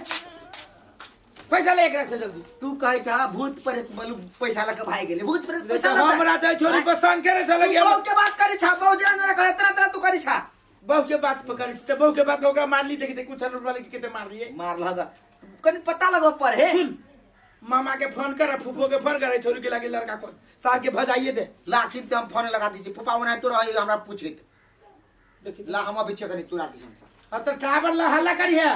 पैसा ले एकरा से जल्दी। तू कहे छा भूत प्रेत मलू पैसा लके भाग गेले, भूत प्रेत पैसा लके। हमरा दे छोरी पसंद करे चल तू गया। बहू के बात करी छा, बहू जे ना कहे तरह तरह तू करी छा। बहू के बात पकड़ी त बहू के बात ओकरा मार ली, देख कुछ रुपया लेके केते मार लिए। मार लगा कनी पता लगो पर हे। सुन, मामा के फोन कर, फूफो के फोन कर, छोरी के लागे लड़का को सार के भजाइए दे। लाखिन ते हम फोन लगा दी छी, फूफा बनाए तो रही हमरा पूछित। देखी ला हम अभी कनी तुरा दी हम। अब तो टावर ला हल्ला करी है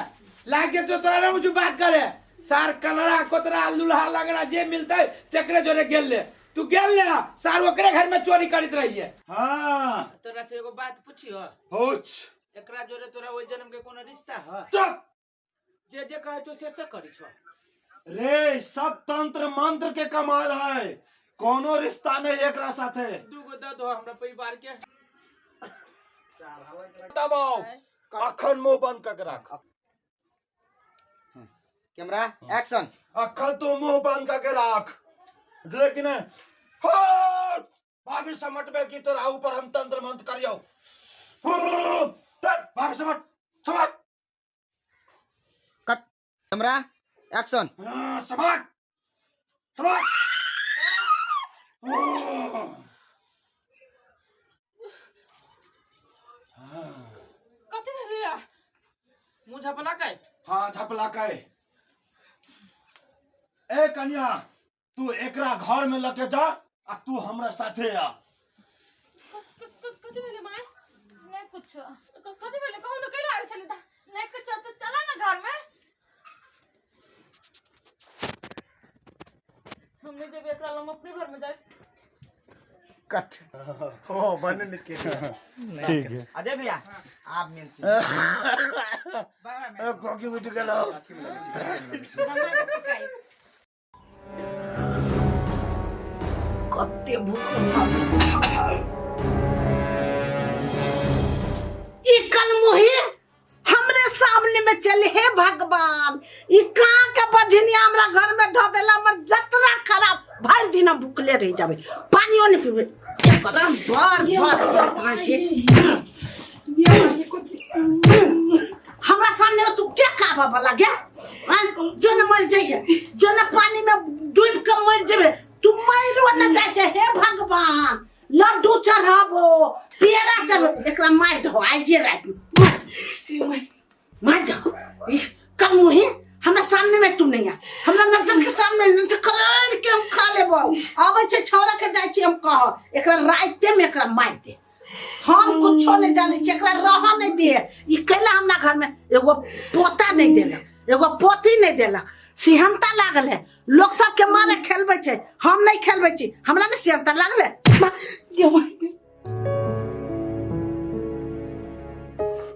लाग जे तो तोरा ना मुझे बात करे। सार कलरा कोतरा लुल्हा लगरा जे मिलते तेकरे जोरे गेल ले, तू गेल ले ना सार ओकरे घर में चोरी करित रही है। हाँ। तोरा से एगो बात पूछियो? पूछ। एकरा जोरे तोरा ओहि जन्म के कोनो रिश्ता ह? चुप। जे जे कहै छौ से से करी छौ। रे सब तंत्र मंत्र के कमाल है, कोनो रिश्ता नहीं एकरा साथे। दूगो दऽ दो हमरा परिवार के। तब आओ, अखन मुंह बंद करके रख। Camera action. अखन तू मुंह बंद करके रख, लेकिन हो भाभी समटबे की तोरा ऊपर हम तंत्र मंत्र करियो। भाभी समट समट। कट। Camera action. हाँ, समट समट। कथी भेलैया? मुँह झपला के। हाँ झपला के। ए कन्या, तू एकरा घर में लके जा आ तू हमरा साथे आ। कथी भेलै माय? नहीं कुछो। कथी भेलै कहू ने, कैला आयल छलै? नहीं कुछो, तो चला ना घर में। हमने जब एकरा लम अपने घर में जाए। कट हो बन निके ठीक है। अजय भैया आप मेन सी। कोकी उठ गेलो। कते भूख लागल। ई कलमुही हमरे सामने में चले। हे भगवान, ई कहाँ के बझनिया हमरा घर में धऽ देला? हमर जतरा खराब, भरि दिन हम भूखले रहि जाबै, पानियो नहि पीबै। एकदम बर बर छै। हमरा सामने में तू के काबऽ वाला गे? आँ? जो न मर जाइए जो न पानी में डूब के मर जेबे तू मरो न जाइ छै हे भगवान लड्डू चढ़ाबो पेड़ा चढ़ो एकरा मारि दहो आइए राति में मार मार दहो इह, कल मुहे हमरा सामने में तू नहीं आ हमरा नजर के सामने नजर करेड़ के हम खा लेबो आबै छै छौड़ा के जाइ छी हम कह एकरा राइते में एकरा मारि दे हम कुछो नहीं जानै छी एकरा रह नहीं दे ई कैला हमरा घर में एगो पोता नहीं देलक एगो पोती नहीं देलक सिहनता लागल है लोग सबके मारे खेलबै छै हम नहीं खेलबै छी हमरा नहीं सिहनता लागल है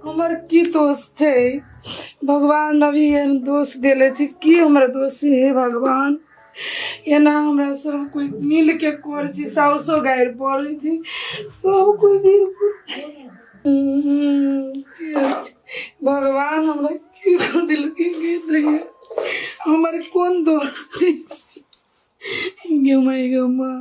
हमर की दोष छै भगवान अभी एहन दोष देले छै की हमर दोष छै हे भगवान एना हमरा सब कोइ मिल के करै छी साउसो गारि पड़ै छै सब कोइ मिल भगवान हमरा की कऽ देलकै हमर कोन दोष छै गे माय गे माँ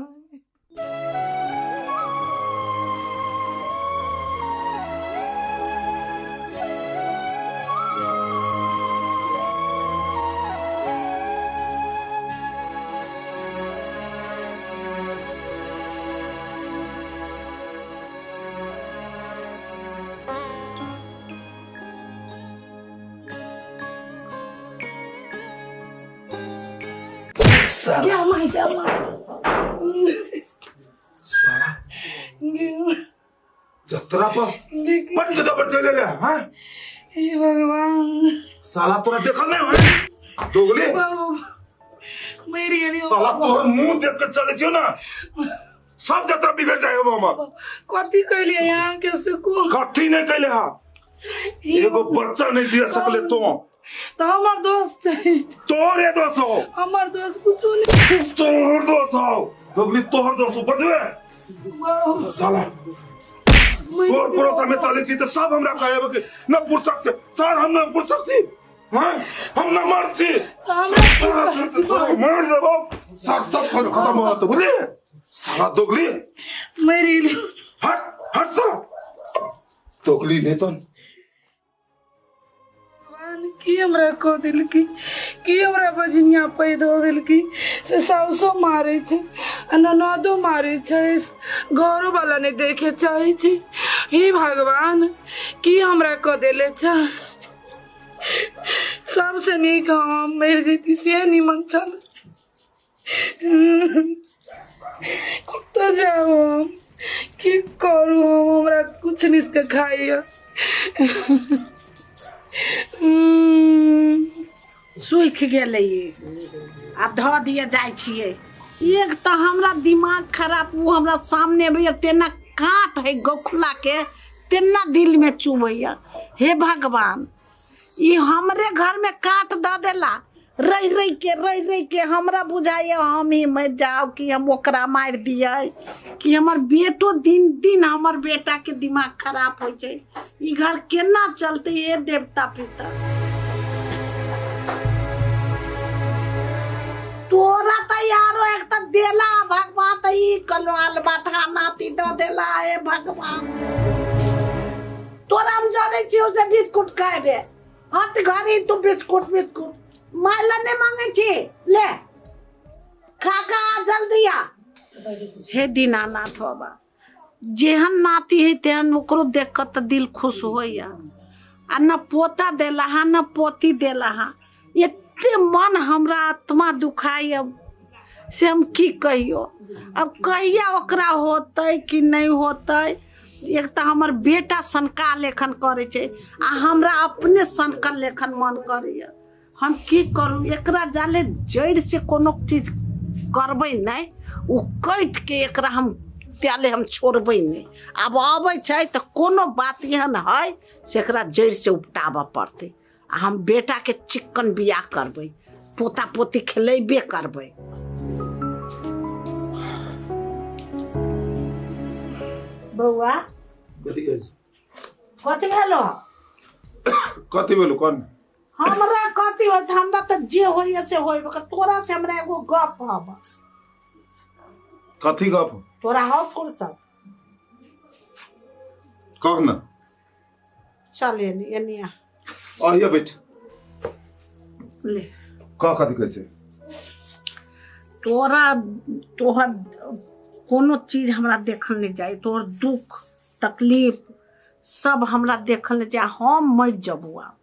साला माय गे माय साला गे जतरा पर बड़ जगह पर चले ले हां हे भगवान साला तोरा देखल नहीं होय दोगले मरि गेली साला तोहर मुंह देख के चले छियो ना सब जतरा बिगड़ जाए हो हमर कथी कैलियै अहाँ के से को कथी नहीं कैले हा एगो बच्चा नहीं दिया सकले तो तऽ हमर दोस्त छै तोहरे दोष हो हमर दोस्त कुछो नहीं छै तोहर दोष हो दोगली तोहर दोष हो बजबे साला तोहर भरोसा में चले छी तऽ सब हमरा कहे कि न पुरसक से सर हम न पुरसक छी हाँ हम न मर्द छी तोरा मार देबो सर सब खत्म हो जेतौ बुझली साला दोगली मरि गेली हट हट साला दोगली नहीं तो भगवान की हमरा कह देलकी की हमरा बजनिया पैद हो देलकी से साउसो मारै छै आ ननदो मारै छै घरो वाला नहि देखे चाहै छै हे भगवान की हमरा कह देले छै सबसँ नीक हम मरि जैती से निमन छल कतऽ जाउ हम की करू हम हमरा कुछ नहि देखाइए सुखि गेलै ई आब धऽ दिअ जाइ छियै एक तऽ हमरा दिमाग खराब ओ हमरा सामने अबैया तेना काँट है गौखुलाके तेना दिलमे चुभैया हे भगवान ई हमरे घर में काट दऽ देला रहि रहि के रहि रहि के हमरा बुझाइए हम ही मरि जाउ कि हम ओकरा मारि दियै कि हमर बेटो दिन दिन हमर बेटा के दिमाग खराब होइ छै ई घर केना चलतै हे देवता पिता तोरा तऽ यारो एक तऽ देला भगवान तऽ ई कलवाल बाठा नाती दऽ देला हे भगवान तोरा हम जानै छियौ जे बिस्कुट खाएबे हत घड़ी तू बिस्कुट बिस्कुट माय ला नहीं मांगे छी ले खा खा जल्दी आ हे दीनानाथ बाबा जेहन नाती है तेहन ओकरो देख कऽ तऽ दिल खुश होइया आ न पोता देला हा न पोती देला हा एते मन हमरा आत्मा दुखाइया से हम की कहियो अब कहिया ओकरा होतै कि नहि होतै एक तऽ हमर बेटा सनका लेखन करै छै आ हमरा अपने सनकल लेखन मन करैया हम की करू एकरा जाले जड़ि से कोनो चीज करबै नहि ओ काटि के एकरा हम त्याले हम छोड़बै नहि आब अबै छै तऽ कोनो बात एहन है से एकरा जड़ि से उपटाबऽ पड़तै आ हम बेटाके चिक्कन बियाह करबै पोता पोती खेलेबे करबै बौआ कथी कहै छै कथी भेलो कथी भेलो कोन हमरा कथी होत हमरा तऽ जे होइए से होइबे तोरा से हमरा एगो गप हब कथी गप तोरा हौ फुर्सत कह न चल एनी एनी आ आइए बैठ ले कह कथी कहै छै तोरा तोहर कोनो चीज हमरा देखल नहि जाइ तोहर दुख तकलीफ सब हमरा देखल नहि जाइ हम मरि जबू आब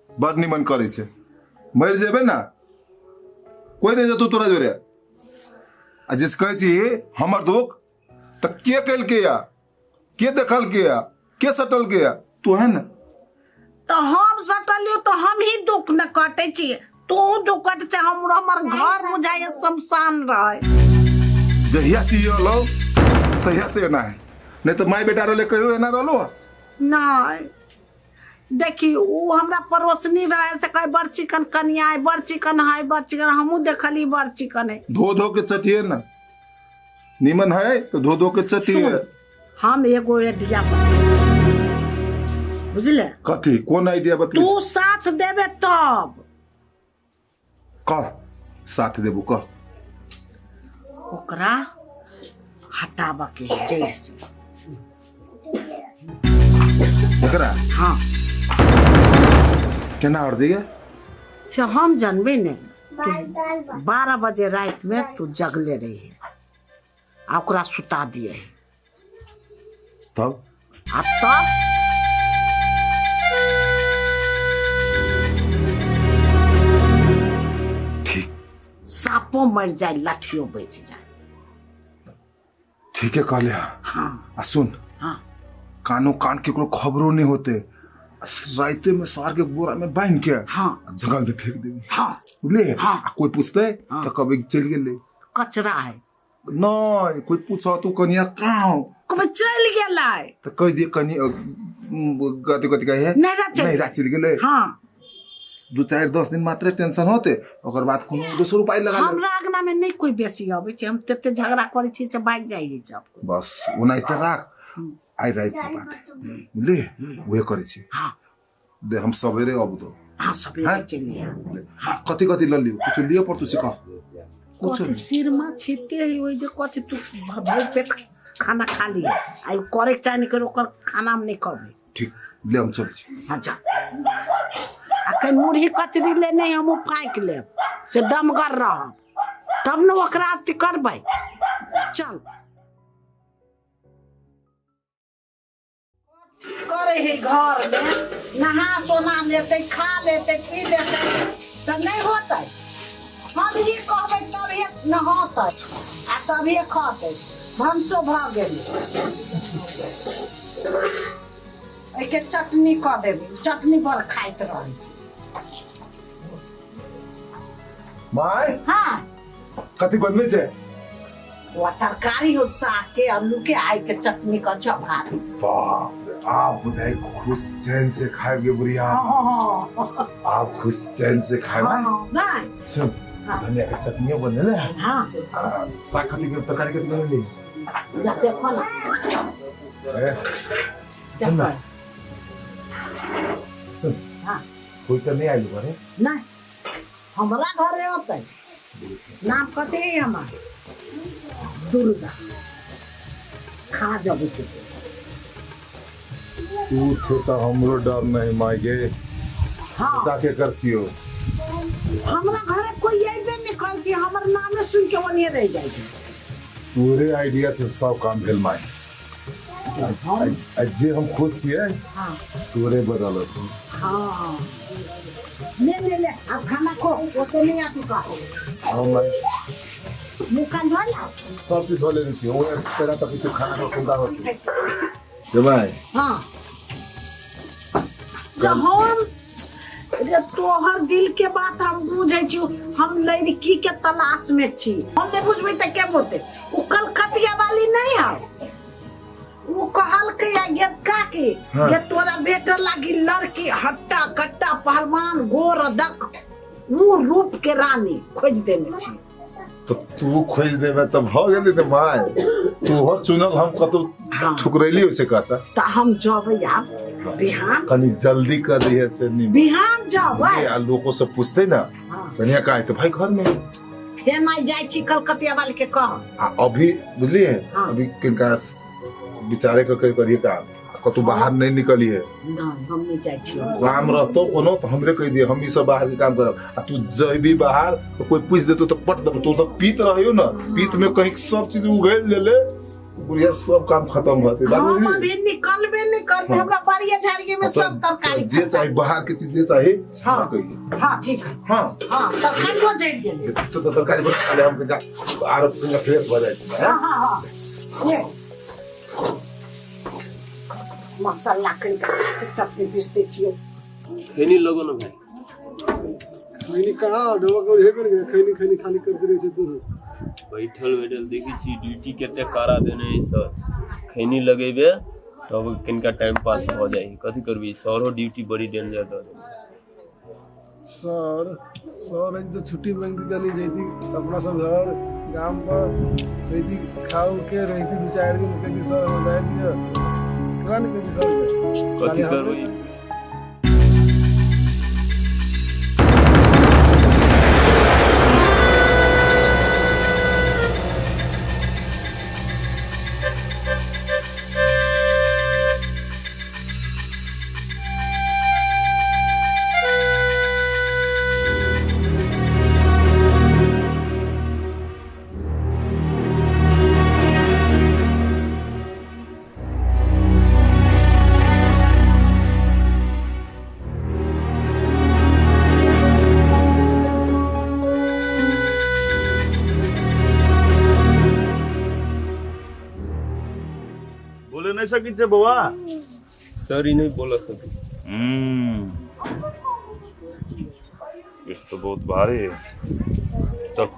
बड़ निमन करै छै मरि जेबै ने कोइ नहि जेतौ तोरा जोरे आ जे कहै छी हमर दुख तऽ के केलकै या के देखलकै या के सटलकै या तू है ने तऽ हम सटलियो तऽ हम ही दुख न कटै छी तू दुख कटै छै हमरो हमर घर बुझाइए शमशान रहै जहिया से एलो तहिया से एना है नहीं तो माय बेटा रहले कहियो एना रहलो नहीं देखी उ हमरा पड़ोसनी रहे से कहे बड़ चिकन कनिया है बड़ चिकन है बड़ चिकन हमहूँ देखली बड़ चिकन है धो धो के चटिए ना नीमन है तो धो धो के चटिए हम एगो आइडिया बतबै छी। बुझले कथी कोन आइडिया बतबै तू साथ देबे तब कह साथ देबू कह ओकरा हटाबऽ के है जड़ि से एकरा हाँ केना और दिए से हम जानबे नहीं तू 12 बजे रात में तू जगले रही आ ओकरा सुता दिए तब आ तब ठीक सापो मर जाए लाठियो बच जाए ठीके कहले हाँ आ सुन हाँ कानो कान केकरो खबरो नहीं होते आ राइते में सार के बोरा में बांध के हाँ आ जंगल में फेंक देबी हाँ बुझले हाँ। आ कोई पूछते हाँ। तो कभी चल गेले कचरा है नहीं कोई पूछो तू कनिया कहाँ हो कभी चल गेलै तो कह दिए कनि गति गति कहे नैहरा चलि नैहरा चलि गेलै हाँ दू चारि 10 दिन मात्र टेंशन होते ओकर बाद कोनो दोसर उपाय लगा लेब। हमरा अंगना में नहीं कोई बेसी अबै छै हम तते झगड़ा करै छी से भागि जाइ सब बस ओनाहिते राख आइ राति के बात है बुझली उहे करै छी हाँ दे हम सवेरे अब दो हाँ सवेरे हाँ? चलिए कथी कथी ल लियो कुछ लियो पर तू सिखा कुछ कथी सिरमा छिते है ओइ जे कथी तू भरि पेट खाना खा लिये आ ई करे के चाहे नहीं करे ओकर खाना हम नहीं कहबै ठीक ले हम चल छी हाँ जा आ कहीं मुरही कचरी ले नहीं हम फाँकि लेब से दमगर रहब तब ने ओकरा अथी करबै चल करे है घर में नहा सोना लेते खा लेते पी लेते तऽ नहीं होते हम ही कहबै तभिए नहाते आ तभिए खते भनसो भऽ गेलै एहिके चटनी कऽ देबै चटनी बड़ खाइत रहै छै माय हाँ कथी बनबै छै वो तरकारी हो साग के आलू के आई के चटनी का भात बाप रे आप बुझाई खुश चैन से खाएब गे बुढ़िया आप खुश चैन से खाएब नहीं सुन धनिया के चटनियो बनेले हाँ आ, साग कथी के तरकारी कथी बनेली जा देखो ना ए, सुन ना सुन हाँ कोई तो नहीं आइल घरे नहीं हमरा घरे होते नाम कथी है हमार दुर्गा खा जब तू तू छे तो हमरो डर नहीं माय गे हाँ बेटा के कर छियो हमरा घरे कोई अइबे नहीं करै छै हमर नामे सुन के ओनिए रहि जाइ छै तोरे आइडिया से सब काम भेल माय आ जे हम खुश छियै हाँ तोरे बदौलत हाँ ले ले ले अब खाना खो ओसे नहीं आती का हाँ माय मुँह कान धो ला सब चीज धो लेने छियै ओहे तेरा तऽ किछु खाना के सुविधा होती जमाय हाँ तो हम रे तोहर दिल के बात हम बुझै छी हम लड़की के तलाश में छी हम नहीं बुझबै तऽ के बोलते उ कलकतिया वाली नहीं है उ कहलकै आ गे काकी हाँ। गे तोरा बेटा लागी लड़की हट्टा कट्टा पहलवान गोर दक उ रूप के रानी खोज देने छी तो तू खोज देबे तऽ भऽ गेली ने माय तोहर चुनल हम कतौ हाँ। ठुकरैली ओइसे कहता तऽ हम जबै आब बिहान कनी जल्दी कर दिहे से नी बिहान जबै आ लोको सब पूछते ना हाँ। कनिया का है तो भाई घर में फेर नहीं जाइ छी कलकतिया वाली के कह आ अभी बुझलिए हाँ। अभी किनका विचारे के करिए का कतौ बाहर नहीं निकली है। नहीं, हम नहीं जाइ छियै। काम रहतो कोनो तो हमरे कह दिए, हम ई सब बाहर के काम करब। आ तू जइबी बाहर तो कोई पूछ देतो तो पट देबो। तू तो पीत रहियो ना, पीत में कहीं सब चीज उगल लेले बुढ़िया सब काम खत्म भते। बात हम बुझली? अभी निकलबे नहीं करबे। हाँ। हमरा बाड़िए झाड़िए में हाँ, तो सब तरकारी जे चाही बाहर के चीज जे चाही से हमरा कहिए। हाँ ठीक है। हाँ। हाँ, तरकारियो जरि गेलै। तो तरकारी बना ले, हम कनिका आरो कनिका फ्रेश भऽ जाइ छै। हाँ हाँ हाँ, ले मसाला कनिका चटनी पीस दै छियै। खैनी लगो ना भाई। खैनी कहाँ ढोबा कर हे कर खैनी खैनी खाली करते रहे छै तू। बैठल बैठल देखी छी ड्यूटी कते करा देने है सर। खैनी लगेबे तब कनिका टाइम पास हो जाए। कथी करबी सरो ड्यूटी बड़ी डेंजर दऽ देने। सर सर एक तो छुट्टी मांगती कनी जैती अपना सब घर गांव पर रहती खाऊ के रहती 2-4 दिन कहती सर हम जाए दियो। कौन कहती सर के? कथी खाली हमरे करबी? बोले नहीं सकी छे बउआ? सर ई नहीं बोल सकी। इस तो बहुत भारी है। तब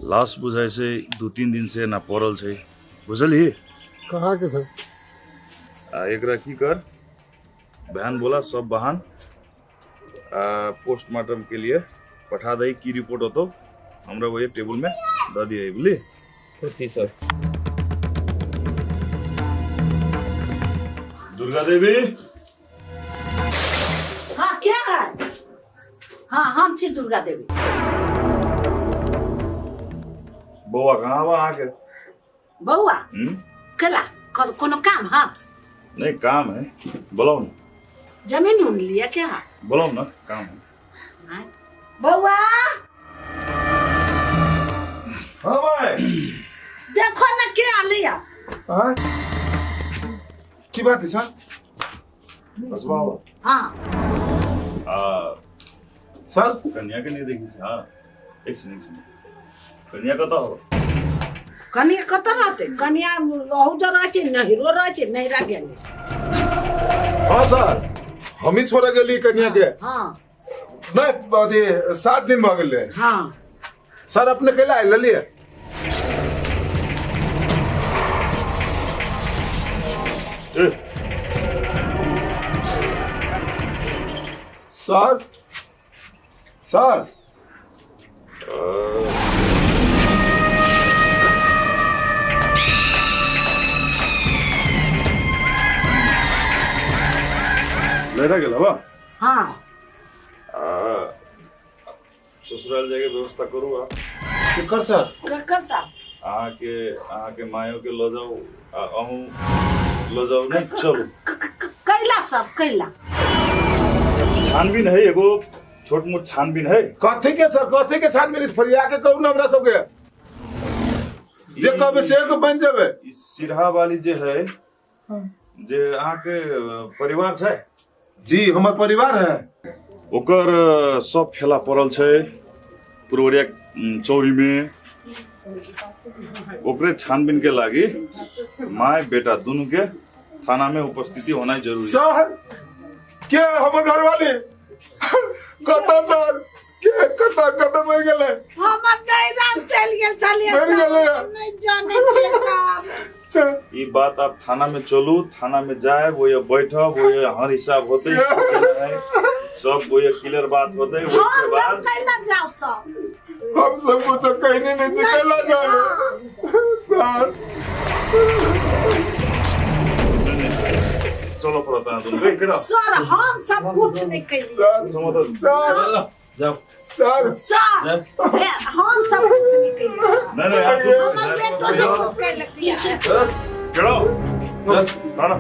लाश बुझाइ छै 2-3 दिन से ना पड़ल छै, बुझलही? कहाँ के छै? आ एकरा की कर, बहन बोला सब बहन पोस्टमार्टम के लिए पठा दही, की रिपोर्ट होतो हमरा वही टेबुल में the दिए, बुझली? ठीक सर। दुर्गा देवी। हाँ क्या है? हाँ हम छी दुर्गा देवी। बौआ कहाँ बा अहाँके? बौआ केला कोनो काम? हाँ नहीं काम है, बोलाओ ना। जमीन उन लिया क्या? बोलाओ ना, काम है। बौआ। हाँ भाई देखो ना क्या लिया। हाँ की बात है सर? हाँ सर कन्या के नहीं देखी। हाँ एक सेकंड एक सेकंड, कन्या कतऽ हो? कन्या कतऽ रहतै? कन्या अहू जगह रहै छै, नहिरो रहै छै, नहिरा गेलै। हाँ सर हम ही छोड़े गेली कन्या के। हाँ नहीं अथी 7 दिन भऽ गेलै। हाँ सर अपने कैला आयल लेलियै? सर सर लेटा गेल बा? हाँ ससुराल जाके व्यवस्था करू। आ केकर सर? केकर सर? अहाँके मायो के ल जाउ आ अहूँ ल जाउ। नहीं चलू कैला सब कैला छानबीन है, एगो छोट मोट छानबीन है। कथी के सर? कथी के छानबीन? फरिया के कहू ना हमरा सबके, जे कहबे से के बन जेबे। ई सिरहा वाली जे है, जे अहाँके परिवार छै? जी हमर परिवार है। ओकर सब फेला पड़ल छै पुरवरिया चौरी में। ओकरे छानबीन के लागी my बेटा दोनों के थाना में उपस्थिति होना जरूरी है। सर के हमर घरवाली कतऽ सर? के कता कता मरि गेलै? हमर नैहराम चलि गेल छलियै मरि सर, गेलै। हम नहि जानै छियै सर। ई बात आप थाना में चलू, थाना में जाए वो ये बैठब, वो ये हर हिसाब होते सब, वो ये क्लियर बात होते ओहि के हम सब बाद। कैला जाओ सर? हम सब कुछ कहने नहीं छी, कैला जाए सर? चलो पड़त अहाँ दुनू रे, केना? सर, हम सब कुछ नहीं कैलियै। सर। जाओ। सर। सर, ए, हम सब कुछ नहीं कैलियै। नहीं नहीं, आप हमर बेटो नहीं कुछ कैलकै। केना? थाना।